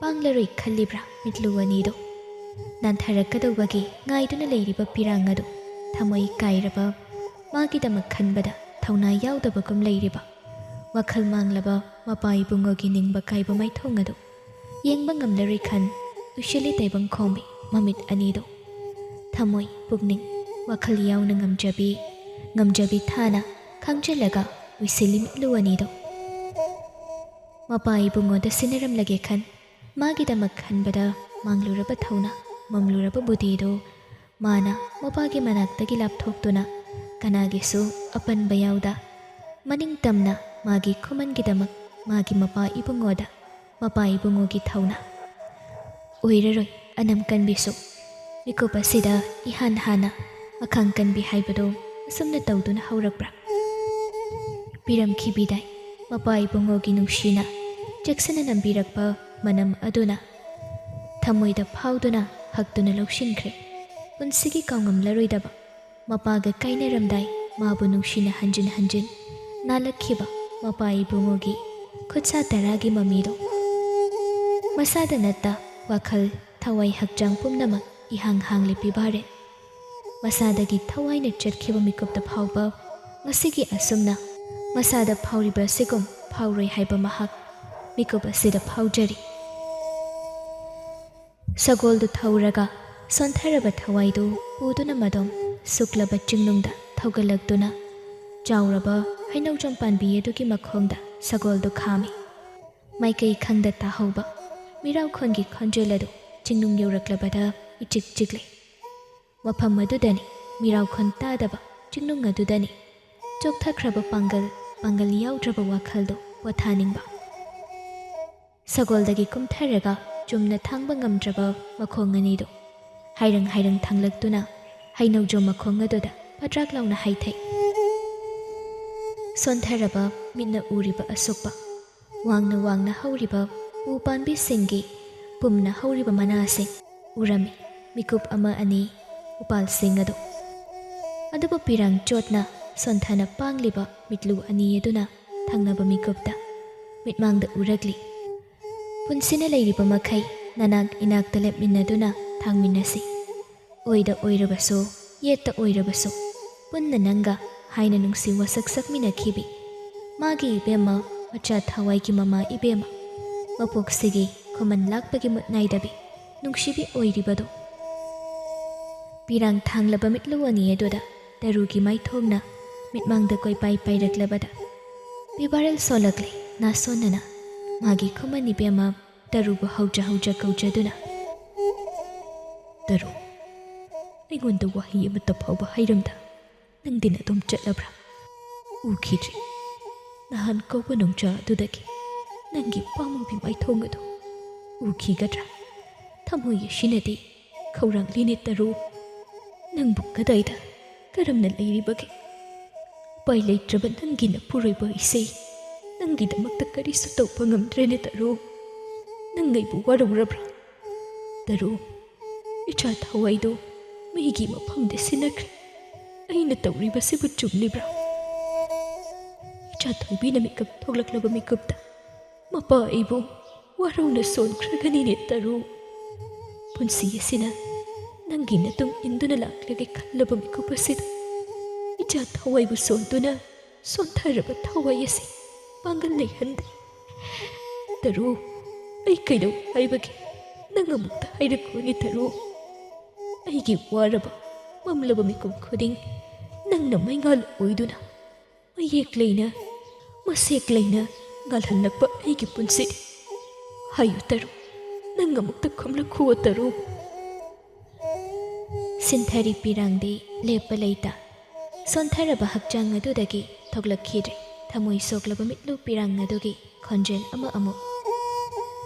ꯄꯥꯡꯂꯔꯣꯏ ꯈꯜꯂꯤꯕ꯭ꯔꯥ ꯃꯤꯠꯂꯨ ꯑꯅꯤꯗꯣ? ꯅꯥꯟꯊꯔꯛꯀꯗꯧꯕꯒꯤ ꯉꯥꯏꯗꯨꯅ ꯂꯩꯔꯤꯕ ꯄꯤꯔꯥꯡ ꯑꯗꯨ ꯊꯃꯣꯏ ꯀꯥꯏꯔꯕ, ꯃꯥꯒꯤꯗꯃꯛ ꯈꯟꯕꯗ ꯊꯧꯅꯥ ꯌꯥꯎꯗꯕꯒꯨꯝ ꯂꯩꯔꯤꯕ, ꯋꯥꯈꯜ ꯃꯥꯡꯂꯕ ꯃꯄꯥ ꯏꯕꯨꯡꯉꯣꯒꯤ ꯅꯤꯡꯕ ꯀꯥꯏꯕ ꯃꯥꯏꯊꯣꯡ ꯑꯗꯨ ꯌꯦꯡꯕ ꯉꯝꯂꯔꯣꯏ ꯈꯟ ꯎꯏꯁꯤꯜꯂꯤ ꯇꯥꯏꯕꯪ ꯈꯣꯝꯃꯤ ꯃꯃꯤꯠ ꯑꯅꯤꯗꯣ꯫ ꯊꯃꯣꯏ, ꯄꯨꯛꯅꯤꯡ, ꯋꯥꯈꯜ ꯌꯥꯎꯅ ꯉꯝꯖꯕꯤ, ꯉꯝꯖꯕꯤ ꯊꯥꯅ ꯈꯪꯖꯤꯜꯂꯒ ꯎꯏꯁꯤꯜꯂꯤ ꯃꯤꯠꯂꯨ ꯑꯅꯤꯗꯣ꯫ ꯃꯄꯥ ꯏꯕꯨꯡꯉꯣꯗ ꯁꯤꯟꯅꯔꯝꯂꯒꯦ ꯈꯟ, ꯃꯥꯒꯤꯗꯃꯛ ꯈꯟꯕꯗ ꯃꯥꯡꯂꯨꯔꯕ ꯊꯧꯅꯥ, ꯃꯝꯂꯨꯔꯕ ꯕꯨꯙꯤꯗꯨ ꯃꯥꯅ ꯃꯄꯥꯒꯤ ꯃꯅꯥꯛꯇꯒꯤ ꯂꯥꯞꯊꯣꯛꯇꯨꯅ ꯀꯅꯥꯒꯤꯁꯨ ꯑꯄꯟꯕ ꯌꯥꯎꯗ ꯃꯅꯤꯡ ꯇꯝꯅ ꯃꯥꯒꯤ ꯈꯨꯃꯟꯒꯤꯗꯃꯛ ꯃꯥꯒꯤ ꯃꯄꯥ ꯏꯕꯨꯡꯉꯣꯗ ꯃꯄꯥ ꯏꯕꯨꯡꯉꯣꯒꯤ ꯊꯧꯅꯥ꯫ ꯑꯣꯏꯔꯔꯣꯏ ꯑꯅꯝ ꯀꯟꯕꯤꯁꯨ꯫ ꯃꯤꯀꯨꯞ ꯑꯁꯤꯗ ꯏꯍꯥꯟ ꯍꯥꯟꯅ ꯑꯈꯥꯡ ꯀꯟꯕꯤ ꯍꯥꯏꯕꯗꯨ ꯑꯁꯨꯝꯅ ꯇꯧꯗꯨꯅ ꯍꯧꯔꯛꯄ꯭ꯔꯥ? ꯄꯤꯔꯝꯈꯤꯕꯤꯗꯥꯏ ꯃꯄꯥ ꯏꯕꯨꯡꯉꯣꯒꯤ ꯅꯨꯡꯁꯤꯅ ꯆꯦꯛꯁꯤꯟꯅ ꯅꯝꯕꯤꯔꯛꯄ ꯃꯅꯝ ꯑꯗꯨꯅ ꯊꯃꯣꯏꯗ ꯐꯥꯎꯗꯨꯅ ꯍꯛꯇꯨꯅ ꯂꯧꯁꯤꯟꯈ꯭ꯔꯦ꯫ ꯄꯨꯟꯁꯤꯒꯤ ꯀꯥꯎꯉꯝꯂꯔꯣꯏꯗꯕ ꯃꯄꯥꯒ ꯀꯥꯏꯅꯔꯝꯗꯥꯏ ꯃꯥꯕꯨ ꯅꯨꯡꯁꯤꯅ ꯍꯟꯖꯤꯟ ꯍꯟꯖꯤꯟ ꯅꯥꯜꯂꯛꯈꯤꯕ ꯃꯄꯥ ꯏꯕꯨꯡꯉꯣꯒꯤ ꯈꯨꯠꯁꯥ ꯇꯔꯥꯒꯤ ꯃꯃꯤꯗꯣ꯫ ꯃꯁꯥꯗ ꯅꯠꯇ ꯋꯥꯈꯜ, ꯊꯋꯥꯏ, ꯍꯛꯆꯥꯡ ꯄꯨꯝꯅꯃꯛ ꯏꯍꯥꯡ ꯍꯥꯡꯂꯦ ꯄꯤꯕꯥꯔꯦ꯫ ꯃꯁꯥꯗꯒꯤ ꯊꯋꯥꯏꯅ ꯆꯠꯈꯤꯕ ꯃꯤꯀꯨꯞꯇ ꯐꯥꯎꯕ ꯉꯁꯤꯒꯤ ꯑꯁꯨꯝꯅ ꯃꯁꯥꯗ ꯐꯥꯎꯔꯤꯕ ꯑꯁꯤꯒꯨꯝ ꯐꯥꯎꯔꯣꯏ ꯍꯥꯏꯕ ꯃꯍꯥꯛ ꯃꯤꯀꯨꯞ ꯑꯁꯤꯗ ꯐꯥꯎꯖꯔꯤ꯫ ꯁꯒꯣꯜꯗꯨ ꯊꯧꯔꯒ ꯁꯣꯟꯊꯔꯕ ꯊꯋꯥꯏꯗꯨ ꯄꯨꯗꯨꯅ ꯃꯗꯣꯝ ꯁꯨꯛꯂꯕ ꯆꯤꯡꯅꯨꯡꯗ ꯍꯧꯒꯠꯂꯛꯇꯨꯅ ꯆꯥꯎꯔꯕ ꯍꯩꯅꯧꯖꯣꯝ ꯄꯥꯝꯕꯤ ꯑꯗꯨꯒꯤ ꯃꯈꯣꯡꯗ ꯁꯒꯣꯜꯗꯨ ꯈꯥꯝꯃꯤ꯫ ꯃꯥꯏꯀꯩ ꯈꯪꯗ ꯇꯥꯍꯧꯕ ꯃꯤꯔꯥꯎꯈꯣꯟꯒꯤ ꯈꯣꯟꯖꯦꯜ ꯑꯗꯨ ꯆꯤꯡꯅꯨꯡ ꯌꯧꯔꯛꯂꯕꯗ ꯏꯆꯤꯛ ꯆꯤꯛꯂꯤ꯫ ꯃꯐꯝ ꯑꯗꯨꯗꯅꯤ ꯃꯤꯔꯥꯎꯈꯣꯟ ꯇꯥꯗꯕ ꯆꯤꯡꯅꯨꯡ ꯑꯗꯨꯗꯅꯤ ꯆꯣꯛꯊꯈ꯭ꯔꯕ ꯄꯥꯡꯒꯜ, ꯄꯥꯡꯒꯜ ꯌꯥꯎꯗ꯭ꯔꯕ ꯋꯥꯈꯜꯗꯨ ꯄꯣꯊꯥꯅꯤꯡꯕ꯫ ꯁꯒꯣꯜꯗꯒꯤ ꯀꯨꯝꯊꯔꯒ ꯆꯨꯝꯅ ꯊꯥꯡꯕ ꯉꯝꯗ꯭ꯔꯕ ꯃꯈꯣꯡ ꯑꯅꯤꯗꯨ ꯍꯥꯏꯔꯪ ꯍꯥꯏꯔꯪ ꯊꯥꯡꯂꯛꯇꯨꯅ ꯍꯩꯅꯧꯖꯣꯝ ꯃꯈꯣꯡ ꯑꯗꯨꯗ ꯐꯗ꯭ꯔꯥꯛ ꯂꯥꯎꯅ ꯍꯥꯏꯊꯩ꯫ ꯁꯣꯟꯊꯔꯕ ꯃꯤꯠꯅ ꯎꯔꯤꯕ ꯑꯁꯣꯛꯄ, ꯋꯥꯡꯅ ꯋꯥꯡꯅ ꯍꯧꯔꯤꯕ ꯎ ꯄꯥꯝꯕꯤꯁꯤꯡꯒꯤ ꯄꯨꯝꯅ ꯍꯧꯔꯤꯕ ꯃꯅꯥꯁꯤꯡ ꯎꯔꯝꯃꯤ꯫ ꯃꯤꯀꯨꯞ ꯑꯃ ꯑꯅꯤ ꯎꯄꯥꯜꯁꯤꯡ ꯑꯗꯨ꯫ ꯑꯗꯨꯕꯨ ꯄꯤꯔꯥꯡ ꯆꯣꯠꯅ ꯁꯣꯟꯊꯅ ꯄꯥꯡꯂꯤꯕ ꯃꯤꯠꯂꯨ ꯑꯅꯤ ꯑꯗꯨꯅ ꯊꯪꯅꯕ ꯃꯤꯀꯨꯞꯇ ꯃꯤꯠꯃꯥꯡꯗ ꯎꯔꯛꯂꯤ꯫ ꯄꯨꯟꯁꯤꯅ ꯂꯩꯔꯤꯕ ꯃꯈꯩ ꯅꯅꯥꯛ ꯏꯅꯥꯛꯇ ꯂꯦꯞꯃꯤꯟꯅꯗꯨꯅ ꯊꯥꯡꯃꯤꯟꯅꯁꯤ꯫ ꯑꯣꯏꯗ ꯑꯣꯏꯔꯕꯁꯨ, ꯌꯦꯠꯇ ꯑꯣꯏꯔꯕꯁꯨ, ꯄꯨꯟꯅ ꯅꯪꯒ ꯍꯥꯏꯅ ꯅꯨꯡꯁꯤ ꯋꯥꯁꯛ ꯁꯛꯃꯤꯟꯅꯈꯤꯕꯤ꯫ ꯃꯥꯒꯤ ꯏꯕꯦꯝꯃ, ꯃꯆꯥ ꯊꯋꯥꯏꯒꯤ ꯃꯃꯥ ꯏꯕꯦꯝꯃ, ꯃꯄꯣꯛꯁꯤꯒꯤ ꯈꯨꯃꯟ ꯂꯥꯛꯄꯒꯤ ꯃꯨꯠ ꯅꯥꯏꯗꯕꯤ, ꯅꯨꯡꯁꯤꯕꯤ ꯑꯣꯏꯔꯤꯕꯗꯣ꯫ ꯄꯤꯔꯥꯡ ꯊꯥꯡꯂꯕ ꯃꯤꯠꯂꯨ ꯑꯅꯤ ꯑꯗꯨꯗ ꯇꯔꯨꯒꯤ ꯃꯥꯏꯊꯣꯡꯅ ꯃꯤꯠꯃꯥꯡꯗ ꯀꯣꯏꯄꯥꯏ ꯄꯥꯏꯔꯛꯂꯕꯗ ꯄꯤꯕꯥꯔꯦꯜ ꯁꯣꯜꯂꯛꯂꯦ ꯅꯥꯁꯣꯟꯅꯅ꯫ ꯃꯥꯒꯤ ꯈꯨꯃꯟ ꯏꯕꯦꯝꯃ ꯇꯔꯨꯕꯨ ꯍꯧꯖ ꯍꯧꯖ ꯀꯧꯖꯗꯨꯅ, "ꯇꯔꯨ, ꯑꯩꯉꯣꯟꯗ ꯋꯥꯍꯩ ꯑꯃꯠꯇ ꯐꯥꯎꯕ ꯍꯥꯏꯔꯝꯗ ꯅꯪꯗꯤ ꯅꯗꯣꯝ ꯆꯠꯂꯕ꯭ꯔꯥ? ꯎꯈꯤꯗ꯭ꯔꯤ꯫ ꯅꯍꯥꯟ ꯀꯧꯕ ꯅꯣꯡꯖꯥ ꯑꯗꯨꯗꯒꯤ ꯅꯪꯒꯤ ꯄꯥꯝꯃꯨꯕꯤ ꯃꯥꯏꯊꯣꯡ ꯑꯗꯨ ꯎꯈꯤꯒꯗ꯭ꯔꯥ? ꯊꯃꯣꯏ ꯑꯁꯤꯅꯗꯤ ꯈꯧꯔꯥꯡꯂꯤꯅꯦ ꯇꯔꯨ꯫ ꯅꯪꯕꯨ ꯀꯗꯥꯏꯗ, ꯀꯔꯝꯅ ꯂꯩꯔꯤꯕꯒꯦ? ꯎꯄꯥꯏ ꯂꯩꯇ꯭ꯔꯕ ꯅꯪꯒꯤ ꯅꯄꯨꯔꯣꯏꯕ ꯑꯩꯁꯦ ꯅꯪꯒꯤꯗꯃꯛꯇ ꯀꯔꯤꯁꯨ ꯇꯧꯕ ꯉꯝꯗ꯭ꯔꯦꯅꯦ ꯇꯔꯨ꯫ ꯅꯪ ꯑꯩꯕꯨ ꯋꯥꯔꯧꯔꯕ꯭ꯔꯥ? ꯇꯔꯨ, ꯏꯆꯥ ꯊꯋꯥꯏꯗꯨ ꯃꯤꯒꯤ ꯃꯐꯝꯗ ꯁꯤꯟꯅꯈ꯭ꯔꯦ꯫ ꯑꯩꯅ ꯇꯧꯔꯤꯕꯁꯤꯕꯨ ꯆꯨꯝꯂꯤꯕ꯭ꯔꯥ?" ꯏꯆꯥ ꯊꯣꯏꯕꯤꯅ ꯃꯤꯀꯞ ꯊꯣꯛꯂꯛꯂꯕ ꯃꯤꯀꯨꯞꯇ ꯃꯄꯥ ꯑꯩꯕꯨ ꯋꯥꯔꯧꯅ ꯁꯣꯟꯈ꯭ꯔꯒꯅꯤꯅꯦ ꯇꯔꯨ꯫ ꯄꯨꯟꯁꯤ ꯑꯁꯤꯅ ꯅꯪꯒꯤ ꯅꯇꯨꯡ ꯏꯟꯗꯨꯅ ꯂꯥꯛꯂꯒꯦ ꯈꯜꯂꯕ ꯃꯤꯀꯨꯞ ꯑꯁꯤꯗ ꯏꯆꯥ ꯊꯋꯥꯏꯕꯨ ꯁꯣꯟꯗꯨꯅ ꯁꯣꯟꯊꯔꯕ ꯊꯋꯥꯏ ꯑꯁꯤ ꯄꯥꯡꯒꯜ ꯂꯩꯍꯟꯗꯦ꯫ ꯇꯔꯨ, ꯑꯩ ꯀꯩꯗꯧ ꯍꯥꯏꯕꯒꯦ? ꯅꯪ ꯑꯃꯨꯛꯇ ꯍꯥꯏꯔꯛꯈꯣꯅꯦ ꯇꯔꯨ꯫ ꯑꯩꯒꯤ ꯋꯥꯔꯕ, ꯃꯝꯂꯕ ꯃꯤꯀꯨꯞ ꯈꯨꯗꯤꯡ ꯅꯪꯅ ꯃꯩꯉꯥꯜ ꯑꯣꯏꯗꯨꯅ ꯃꯌꯦꯛ ꯂꯩꯅ, ꯃꯁꯦꯛ ꯂꯩꯅ ꯉꯥꯜꯍꯜꯂꯛꯄ ꯑꯩꯒꯤ ꯄꯨꯟꯁꯤ꯫ ꯍꯥꯏꯌꯨ ꯇꯔꯨ, ꯅꯪ ꯑꯃꯨꯛꯇ ꯈꯨꯝꯂꯛꯈꯨꯑꯣ ꯇꯔꯨ꯫ ꯁꯤꯟꯊꯔꯤ ꯄꯤꯔꯥꯡꯗꯤ ꯂꯦꯞꯄ ꯂꯩꯇ, ꯁꯣꯟꯊꯔꯕ ꯍꯛꯆꯥꯡ ꯑꯗꯨꯗꯒꯤ ꯊꯣꯛꯂꯛꯈꯤꯗ꯭ꯔꯦ ꯊꯃꯣꯏ ꯁꯣꯛꯂꯕ ꯃꯤꯠꯂꯨ ꯄꯤꯔꯥꯡ ꯑꯗꯨꯒꯤ ꯈꯣꯟꯖꯦꯜ ꯑꯃ ꯑꯃꯨꯛ꯫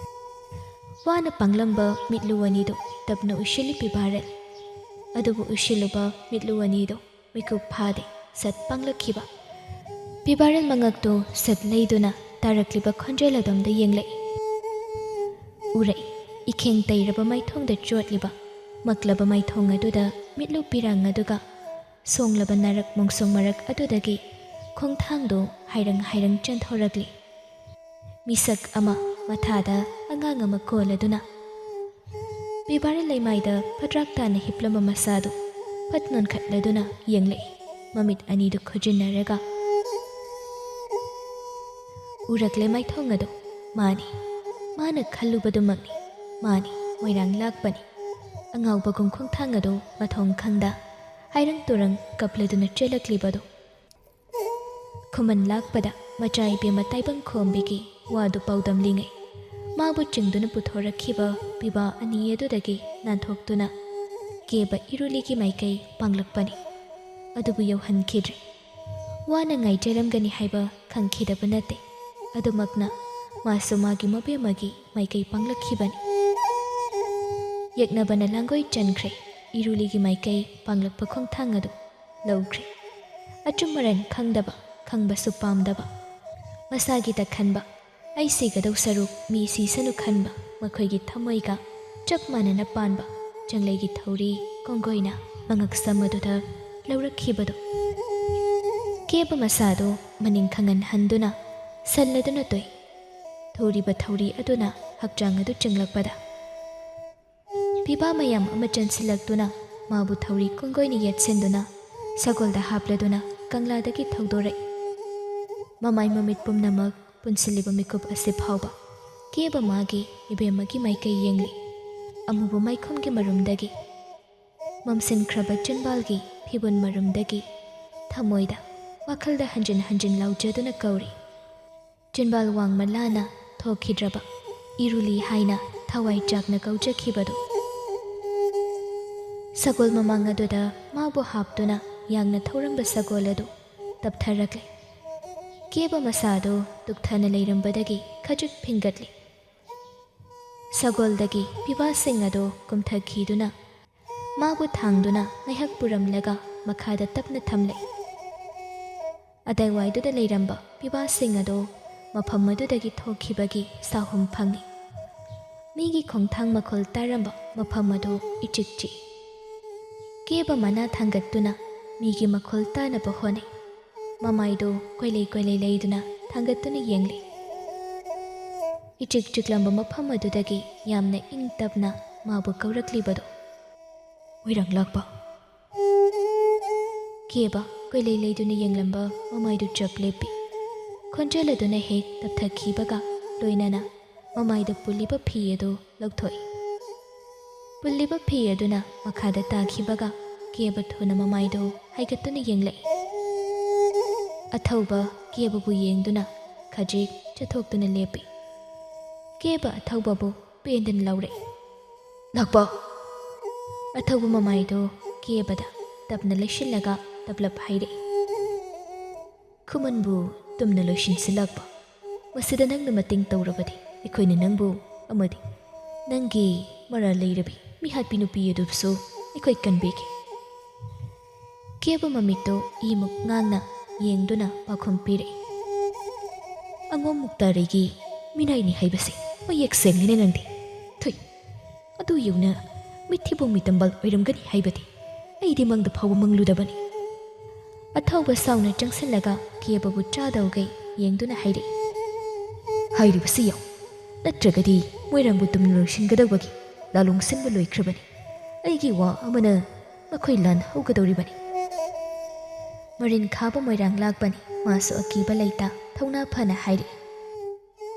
ꯋꯥꯅ ꯄꯥꯡꯂꯝꯕ ꯃꯤꯠꯂꯨ ꯑꯅꯤꯗꯨ ꯇꯞꯅ ꯎꯏꯁꯤꯜꯂꯤ ꯄꯤꯕꯥꯔꯦꯜ꯫ ꯑꯗꯨꯕꯨ ꯎꯏꯁꯤꯜꯂꯨꯕ ꯃꯤꯠꯂꯨ ꯑꯅꯤꯗꯨ ꯃꯤꯀꯨꯞ ꯐꯥꯗꯦ ꯁꯠ ꯄꯥꯡꯂꯛꯈꯤꯕ꯫ ꯄꯤꯕꯥꯔꯦꯜ ꯃꯉꯛꯇꯨ ꯁꯠ ꯂꯩꯗꯨꯅ ꯇꯥꯔꯛꯂꯤꯕ ꯈꯣꯟꯖꯦꯜ ꯑꯗꯣꯝꯗ ꯌꯦꯡꯂꯛꯏ꯫ ꯎꯔꯛꯏ, ꯏꯈꯦꯡ ꯇꯩꯔꯕ ꯃꯥꯏꯊꯣꯡꯗ ꯆꯣꯠꯂꯤꯕ ꯃꯛꯂꯕ ꯃꯥꯏꯊꯣꯡ ꯑꯗꯨꯗ ꯃꯤꯠꯂꯨ ꯄꯤꯔꯥꯡ ꯑꯗꯨꯒ ꯁꯣꯡꯂꯕ ꯅꯥꯔꯛ ꯃꯣꯡꯁꯣꯡ ꯃꯔꯛ ꯑꯗꯨꯗꯒꯤ ꯈꯣꯡꯊꯥꯡꯗꯨ ꯍꯥꯏꯔꯪ ꯍꯥꯏꯔꯪ ꯆꯦꯟꯊꯣꯔꯛꯂꯤ꯫ ꯃꯤꯁꯛ ꯑꯃ ꯃꯊꯥꯗ ꯑꯉꯥꯡ ꯑꯃ ꯀꯣꯜꯂꯗꯨꯅ ꯄꯤꯕꯥꯔꯦꯜ ꯂꯩꯃꯥꯏꯗ ꯐꯠꯇ꯭ꯔꯥꯛ ꯇꯥꯅ ꯍꯤꯞꯂꯝꯕ ꯃꯁꯥꯗꯨ ꯐꯠ ꯅꯣꯟꯈꯠꯂꯗꯨꯅ ꯌꯦꯡꯂꯛꯏ, ꯃꯃꯤꯠ ꯑꯅꯤꯗꯨ ꯈꯨꯖꯤꯟꯅꯔꯒ꯫ ꯎꯔꯛꯂꯦ ꯃꯥꯏꯊꯣꯡ ꯑꯗꯨ꯫ ꯃꯥꯅꯤ, ꯃꯥꯅ ꯈꯜꯂꯨꯕꯗꯨꯃꯛꯅꯤ꯫ ꯃꯥꯅꯤ, ꯃꯣꯏꯔꯥꯡ ꯂꯥꯛꯄꯅꯤ꯫ ꯑꯉꯥꯎꯕꯒꯨꯝ ꯈꯣꯡꯊꯥꯡ ꯑꯗꯨ ꯃꯊꯣꯡ ꯈꯪꯗ ꯍꯥꯏꯔꯪ ꯇꯨꯔꯪ ꯀꯞꯂꯗꯨꯅ ꯆꯦꯜꯂꯛꯂꯤꯕꯗꯨ꯫ ꯈꯨꯃꯟ ꯂꯥꯛꯄꯗ ꯃꯆꯥ ꯏꯕꯦꯝꯃ ꯇꯥꯏꯕꯪ ꯈꯣꯝꯕꯤꯒꯤ ꯋꯥꯗꯨ ꯄꯥꯎꯗꯝꯂꯤꯉꯩ, ꯃꯥꯕꯨ ꯆꯤꯡꯗꯨꯅ ꯄꯨꯊꯣꯔꯛꯈꯤꯕ ꯄꯤꯕꯥ ꯑꯅꯤ ꯑꯗꯨꯗꯒꯤ ꯅꯥꯟꯊꯣꯛꯇꯨꯅ ꯀꯦꯕ ꯏꯔꯨꯂꯤꯒꯤ ꯃꯥꯏꯀꯩ ꯄꯥꯡꯂꯛꯄꯅꯤ꯫ ꯑꯗꯨꯕꯨ ꯌꯧꯍꯟꯈꯤꯗ꯭ꯔꯦ꯫ ꯋꯥꯅ ꯉꯥꯏꯖꯔꯝꯒꯅꯤ ꯍꯥꯏꯕ ꯈꯪꯈꯤꯗꯕ ꯅꯠꯇꯦ꯫ ꯑꯗꯨꯃꯛꯅ ꯃꯥꯁꯨ ꯃꯥꯒꯤ ꯃꯕꯦꯝꯃꯒꯤ ꯃꯥꯏꯀꯩ ꯄꯥꯡꯂꯛꯈꯤꯕꯅꯤ꯫ ꯌꯦꯛꯅꯕꯅ ꯂꯥꯡꯒꯣꯏ ꯆꯟꯈ꯭ꯔꯦ꯫ ꯏꯔꯨꯂꯤꯒꯤ ꯃꯥꯏꯀꯩ ꯄꯥꯡꯂꯛꯄ ꯈꯣꯡꯊꯥꯡ ꯑꯗꯨ ꯂꯧꯈ꯭ꯔꯦ꯫ ꯑꯆꯨꯝ ꯑꯔꯥꯟ ꯈꯪꯗꯕ, ꯈꯪꯕꯁꯨ ꯄꯥꯝꯗꯕ, ꯃꯁꯥꯒꯤꯇ ꯈꯟꯕ, ꯑꯩ ꯁꯤꯒꯗꯧ ꯁꯔꯨꯛ ꯃꯤ ꯁꯤꯁꯅꯨ ꯈꯟꯕ ꯃꯈꯣꯏꯒꯤ ꯊꯃꯣꯏꯒ ꯆꯞ ꯃꯥꯟꯅꯅ ꯄꯥꯟꯕ ꯆꯪꯂꯩꯒꯤ ꯊꯧꯔꯤ ꯀꯣꯡꯒꯣꯏꯅ ꯃꯉꯛ ꯁꯝ ꯑꯗꯨꯗ ꯂꯧꯔꯛꯈꯤꯕꯗꯨ꯫ ꯀꯦꯕ ꯃꯁꯥꯗꯨ ꯃꯅꯤꯡ ꯈꯪꯍꯟꯍꯟꯗꯨꯅ ꯁꯜꯂꯗꯨꯅ ꯇꯣꯏ꯫ ꯊꯧꯔꯤꯕ ꯊꯧꯔꯤ ꯑꯗꯨꯅ ꯍꯛꯆꯥꯡ ꯑꯗꯨ ꯆꯤꯡꯂꯛꯄꯗ ꯄꯤꯕꯥ ꯃꯌꯥꯝ ꯑꯃ ꯆꯦꯟꯁꯤꯜꯂꯛꯇꯨꯅ ꯃꯥꯕꯨ ꯊꯧꯔꯤ ꯀꯣꯡꯒꯣꯏꯅ ꯌꯦꯠꯁꯤꯟꯗꯨꯅ ꯁꯒꯣꯜꯗ ꯍꯥꯞꯂꯗꯨꯅ ꯀꯪꯂꯥꯗꯒꯤ ꯊꯧꯗꯣꯔꯛꯏ꯫ ꯃꯃꯥꯏ ꯃꯃꯤꯠ ꯄꯨꯝꯅꯃꯛ ꯄꯨꯟꯁꯤꯜꯂꯤꯕ ꯃꯤꯀꯨꯞ ꯑꯁꯤ ꯐꯥꯎꯕ ꯀꯦꯕ ꯃꯥꯒꯤ ꯏꯕꯦꯝꯃꯒꯤ ꯃꯥꯏꯀꯩ ꯌꯦꯡꯂꯤ꯫ ꯑꯃꯨꯕ ꯃꯥꯏꯈꯨꯝꯒꯤ ꯃꯔꯨꯝꯗꯒꯤ, ꯃꯝꯁꯤꯟꯈ꯭ꯔꯕ ꯆꯤꯟꯕꯥꯜꯒꯤ ꯐꯤꯕꯨꯟ ꯃꯔꯨꯝꯗꯒꯤ ꯊꯃꯣꯏꯗ, ꯋꯥꯈꯜꯗ ꯍꯟꯖꯤꯟ ꯍꯟꯖꯤꯟ ꯂꯥꯎꯖꯗꯨꯅ ꯀꯧꯔꯤ꯫ ꯆꯤꯟꯕꯥꯜ ꯋꯥꯡꯃ ꯂꯥꯅ ꯊꯣꯛꯈꯤꯗ꯭ꯔꯕ ꯏꯔꯨꯂꯤ ꯍꯥꯏꯅ ꯊꯋꯥꯏ ꯆꯥꯛꯅ ꯀꯧꯖꯈꯤꯕꯗꯨ꯫ ꯁꯒꯣꯜ ꯃꯃꯥꯡ ꯑꯗꯨꯗ ꯃꯥꯕꯨ ꯍꯥꯞꯇꯨꯅ ꯌꯥꯡꯅ ꯊꯧꯔꯝꯕ ꯁꯒꯣꯜ ꯑꯗꯨ ꯇꯞꯊꯔꯛꯂꯦ꯫ ꯀꯦꯕ ꯃꯁꯥꯗꯨ ꯇꯨꯛꯊꯅ ꯂꯩꯔꯝꯕꯗꯒꯤ ꯈꯖꯤꯛ ꯐꯤꯡꯒꯠꯂꯤ꯫ ꯁꯒꯣꯜꯗꯒꯤ ꯄꯤꯕꯥꯁꯤꯡ ꯑꯗꯨ ꯀꯨꯝꯊꯈꯤꯗꯨꯅ ꯃꯥꯕꯨ ꯊꯥꯡꯗꯨꯅ ꯉꯥꯏꯍꯥꯛ ꯄꯨꯔꯝꯂꯒ ꯃꯈꯥꯗ ꯇꯞꯅ ꯊꯝꯂꯦ꯫ ꯑꯗꯥꯏꯋꯥꯏꯗꯨꯗ ꯂꯩꯔꯝꯕ ꯄꯤꯕꯥꯁꯤꯡ ꯑꯗꯨ ꯃꯐꯝ ꯑꯗꯨꯗꯒꯤ ꯊꯣꯛꯈꯤꯕꯒꯤ ꯁꯥꯍꯨꯝ ꯐꯪꯏ꯫ ꯃꯤꯒꯤ ꯈꯣꯡꯊꯥꯡ ꯃꯈꯣꯜ ꯇꯥꯔꯝꯕ ꯃꯐꯝ ꯑꯗꯨ ꯏꯆꯤꯛ ꯆꯤꯛꯏ꯫ ꯀꯦꯕ ꯃꯅꯥ ꯊꯥꯡꯒꯠꯇꯨꯅ ꯃꯤꯒꯤ ꯃꯈꯣꯜ ꯇꯥꯅꯕ ꯍꯣꯠꯅꯩ꯫ ꯃꯃꯥꯏꯗꯨ ꯀꯣꯏꯂꯩ ꯀꯣꯏꯂꯩ ꯂꯩꯗꯨꯅ ꯊꯥꯡꯒꯠꯇꯨꯅ ꯌꯦꯡꯂꯤ꯫ ꯏꯆꯤꯛ ꯆꯤꯛꯂꯝꯕ ꯃꯐꯝ ꯑꯗꯨꯗꯒꯤ ꯌꯥꯝꯅ ꯏꯪ ꯇꯞꯅ ꯃꯥꯕꯨ ꯀꯧꯔꯛꯂꯤꯕꯗꯨ, "ꯃꯣꯏꯔꯥꯡ ꯂꯥꯛꯄ?" ꯀꯦꯕ ꯀꯣꯏꯂꯩ ꯂꯩꯗꯨꯅ ꯌꯦꯡꯂꯝꯕ ꯃꯃꯥꯏꯗꯨ ꯆꯞ ꯂꯦꯞꯄꯤ꯫ ꯈꯣꯟꯖꯦꯜ ꯑꯗꯨꯅ ꯍꯦꯛ ꯇꯞꯊꯈꯤꯕꯒ ꯂꯣꯏꯅꯅ ꯃꯃꯥꯏꯗ ꯄꯨꯜꯂꯤꯕ ꯐꯤ ꯑꯗꯨ ꯂꯧꯊꯣꯛꯏ꯫ ꯄꯨꯜꯂꯤꯕ ꯐꯤ ꯑꯗꯨꯅ ꯃꯈꯥꯗ ꯇꯥꯈꯤꯕꯒ ꯀꯦꯕ ꯊꯨꯅ ꯃꯃꯥꯏꯗꯨ ꯍꯥꯏꯒꯠꯇꯨꯅ ꯌꯦꯡꯂꯛꯏ꯫ ꯑꯊꯧꯕ ꯀꯦꯕꯕꯨ ꯌꯦꯡꯗꯨꯅ ꯈꯖꯤꯛ ꯆꯠꯊꯣꯛꯇꯨꯅ ꯂꯦꯞꯄꯤ꯫ ꯀꯦꯕ ꯑꯊꯧꯕꯕꯨ ꯄꯦꯟꯗꯅ ꯂꯧꯔꯛꯏ꯫ "ꯂꯥꯛꯄ!" ꯑꯊꯧꯕ ꯃꯃꯥꯏꯗꯨ ꯀꯦꯕꯗ ꯇꯞꯅ ꯂꯩꯁꯤꯜꯂꯒ ꯇꯞꯂꯞ ꯍꯥꯏꯔꯛꯏ꯫ "ꯈꯨꯃꯟꯕꯨ ꯇꯨꯝꯅ ꯂꯣꯏꯁꯤꯟꯁꯤꯜꯂꯛꯄ꯫ ꯃꯁꯤꯗ ꯅꯪꯅ ꯃꯇꯦꯡ ꯇꯧꯔꯕꯗꯤ ꯑꯩꯈꯣꯏꯅ ꯅꯪꯕꯨ ꯑꯃꯗꯤ ꯅꯪꯒꯤ ꯃꯔꯥꯜ ꯂꯩꯔꯕꯤ ꯃꯤꯍꯥꯠꯄꯤ ꯅꯨꯄꯤ ꯑꯗꯨꯕꯨꯁꯨ ꯑꯩꯈꯣꯏ ꯀꯟꯕꯤꯒꯦ꯫" ꯀꯦꯕ ꯃꯃꯤꯠꯇꯨ ꯏꯃꯨꯛ ꯉꯥꯡꯅ ꯌꯦꯡꯗꯨꯅ ꯄꯥꯎꯈꯨꯝ ꯄꯤꯔꯛꯏ꯫ "ꯑꯉꯣꯝ ꯃꯨꯛꯇꯥꯔꯩꯒꯤ ꯃꯤꯅꯥꯏꯅꯤ ꯍꯥꯏꯕꯁꯦ ꯃꯌꯦꯛ ꯁꯦꯡꯂꯤꯅꯦ ꯅꯪꯗꯤ꯫ ꯊꯨꯏ, ꯑꯗꯨ ꯌꯧꯅ ꯃꯤꯊꯤꯕꯣꯡ ꯃꯤꯇꯝꯕꯥꯜ ꯑꯣꯏꯔꯝꯒꯅꯤ ꯍꯥꯏꯕꯗꯤ ꯑꯩꯗꯤ ꯃꯪꯗ ꯐꯥꯎꯕ ꯃꯪꯂꯨꯗꯕꯅꯤ꯫" ꯑꯊꯧꯕ ꯁꯥꯎꯅ ꯆꯪꯁꯤꯜꯂꯒ ꯀꯦꯕꯕꯨ ꯆꯥꯗꯧꯒꯩ ꯌꯦꯡꯗꯨꯅ ꯍꯥꯏꯔꯛꯏ꯫ "ꯍꯥꯏꯔꯤꯕꯁꯤ ꯌꯦꯡ, ꯅꯠꯇ꯭ꯔꯒꯗꯤ ꯃꯣꯏꯔꯥꯡꯕꯨ ꯇꯨꯝꯅ ꯂꯣꯏꯁꯤꯟꯒꯗꯧꯕꯒꯤ ꯂꯥꯂꯣꯡ ꯁꯤꯟꯕ ꯂꯣꯏꯈ꯭ꯔꯕꯅꯤ꯫ ꯑꯩꯒꯤ ꯋꯥ ꯑꯃꯅ ꯃꯈꯣꯏ ꯂꯥꯟ ꯍꯧꯒꯗꯧꯔꯤꯕꯅꯤ꯫" ꯃꯔꯤꯟ ꯈꯥꯕ ꯃꯣꯏꯔꯥꯡ ꯂꯥꯛꯄꯅꯤ꯫ ꯃꯥꯁꯨ ꯑꯀꯤꯕ ꯂꯩꯇ ꯊꯧꯅꯥ ꯐꯅ ꯍꯥꯏꯔꯛꯏ꯫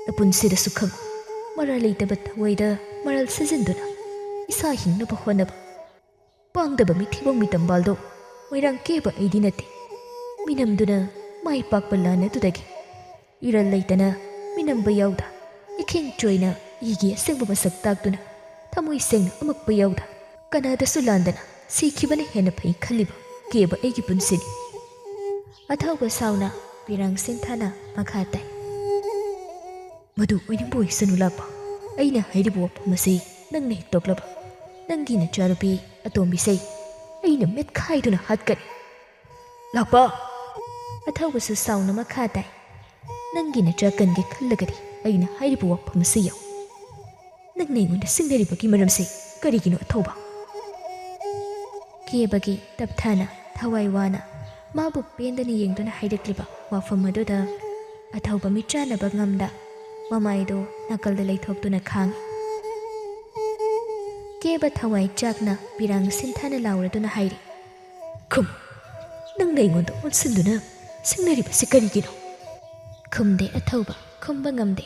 "ꯅꯄꯨꯟꯁꯤꯗꯁꯨ ꯈꯪꯉꯨ, ꯃꯔꯥꯜ ꯂꯩꯇꯕ ꯊꯋꯥꯏꯗ ꯃꯔꯥꯜ ꯁꯤꯖꯤꯟꯗꯨꯅ ꯏꯁꯥ ꯍꯤꯡꯅꯕ ꯍꯣꯠꯅꯕ ꯄꯥꯡꯗꯕ ꯃꯤꯊꯤꯕꯣꯡ ꯃꯤꯇꯝꯕꯥꯜꯗꯣ ꯃꯣꯏꯔꯥꯡ ꯀꯦꯕ ꯑꯩꯗꯤ ꯅꯠꯇꯦ꯫ ꯃꯤꯅꯝꯗꯨꯅ ꯃꯥꯏ ꯄꯥꯛꯄ ꯂꯥꯟ ꯑꯗꯨꯗꯒꯤ ꯏꯔꯜ ꯂꯩꯇꯅ ꯃꯤꯅꯝꯕ ꯌꯥꯎꯗ, ꯏꯈꯦꯡ ꯆꯣꯏꯅ ꯏꯒꯤ ꯑꯁꯦꯡꯕ ꯃꯁꯛ ꯇꯥꯛꯇꯨꯅ ꯊꯃꯣꯏ ꯁꯦꯡꯅ ꯑꯃꯛꯄ ꯌꯥꯎꯗ, ꯀꯅꯥꯗꯁꯨ ꯂꯥꯟꯗꯅ ꯁꯤꯈꯤꯕꯅ ꯍꯦꯟꯅ ꯐꯩ ꯈꯜꯂꯤꯕ ꯀꯦꯕ ꯑꯩꯒꯤ ꯄꯨꯟꯁꯤꯅꯤ꯫ ꯑꯊꯧꯕ ꯁꯥꯎꯅ ꯄꯤꯔꯥꯡ ꯁꯤꯟꯊꯥꯅ ꯃꯈꯥ ꯇꯥꯏ꯫ ꯃꯗꯨ ꯑꯣꯏꯅꯤꯡꯕ ꯑꯣꯏꯁꯅꯨ ꯂꯥꯛꯄ꯫ ꯑꯩꯅ ꯍꯥꯏꯔꯤꯕ ꯋꯥꯐꯝ ꯑꯁꯤ ꯅꯪꯅ ꯍꯦꯛ ꯇꯣꯛꯂꯕ, ꯅꯪꯒꯤ ꯅꯆꯥꯅꯨꯄꯤ ꯑꯇꯣꯝꯕꯤꯁꯦ ꯑꯩꯅ ꯃꯦꯠꯈꯥꯏꯗꯨꯅ ꯍꯥꯠꯀꯅꯤ꯫ ꯂꯥꯛꯄ! ꯑꯊꯧꯕꯁꯨ ꯁꯥꯎꯅ ꯃꯈꯥ ꯇꯥꯏ꯫ ꯅꯪꯒꯤ ꯅꯆꯥ ꯀꯟꯒꯦ ꯈꯜꯂꯒꯗꯤ ꯑꯩꯅ ꯍꯥꯏꯔꯤꯕ ꯋꯥꯐꯝ ꯑꯁꯤ ꯌꯥꯎ꯫ ꯅꯪꯅ ꯑꯩꯉꯣꯟꯗ ꯁꯤꯡꯅꯔꯤꯕꯒꯤ ꯃꯔꯝꯁꯤ ꯀꯔꯤꯒꯤꯅꯣ ꯑꯊꯧꯕ? ꯀꯦꯕꯒꯤ ꯇꯞꯊꯥꯅ ꯊꯋꯥꯏ ꯋꯥꯅ ꯃꯥꯕꯨ ꯄꯦꯟꯗꯅ ꯌꯦꯡꯗꯨꯅ ꯍꯥꯏꯔꯛꯂꯤꯕ ꯋꯥꯐꯝ ꯑꯗꯨꯗ ꯑꯊꯧꯕ ꯃꯤꯠꯆꯥꯟꯅꯕ ꯉꯝꯗ ꯃꯃꯥꯏꯗꯨ ꯅꯥꯀꯜꯗ ꯂꯩꯊꯣꯛꯇꯨꯅ ꯈꯥꯡꯏ꯫ ꯀꯦꯕ ꯊꯋꯥꯏ ꯆꯥꯛꯅ ꯄꯤꯔꯥꯡ ꯁꯤꯟꯊꯥꯅ ꯂꯥꯎꯔꯗꯨꯅ ꯍꯥꯏꯔꯤ, "ꯈꯨꯝ, ꯅꯪꯅ ꯑꯩꯉꯣꯟꯗ ꯑꯣꯟꯁꯤꯟꯗꯨꯅ ꯁꯤꯡꯅꯔꯤꯕꯁꯤ ꯀꯔꯤꯒꯤꯅꯣ?" ꯈꯨꯝꯗꯦ ꯑꯊꯧꯕ, ꯈꯨꯝꯕ ꯉꯝꯗꯦ꯫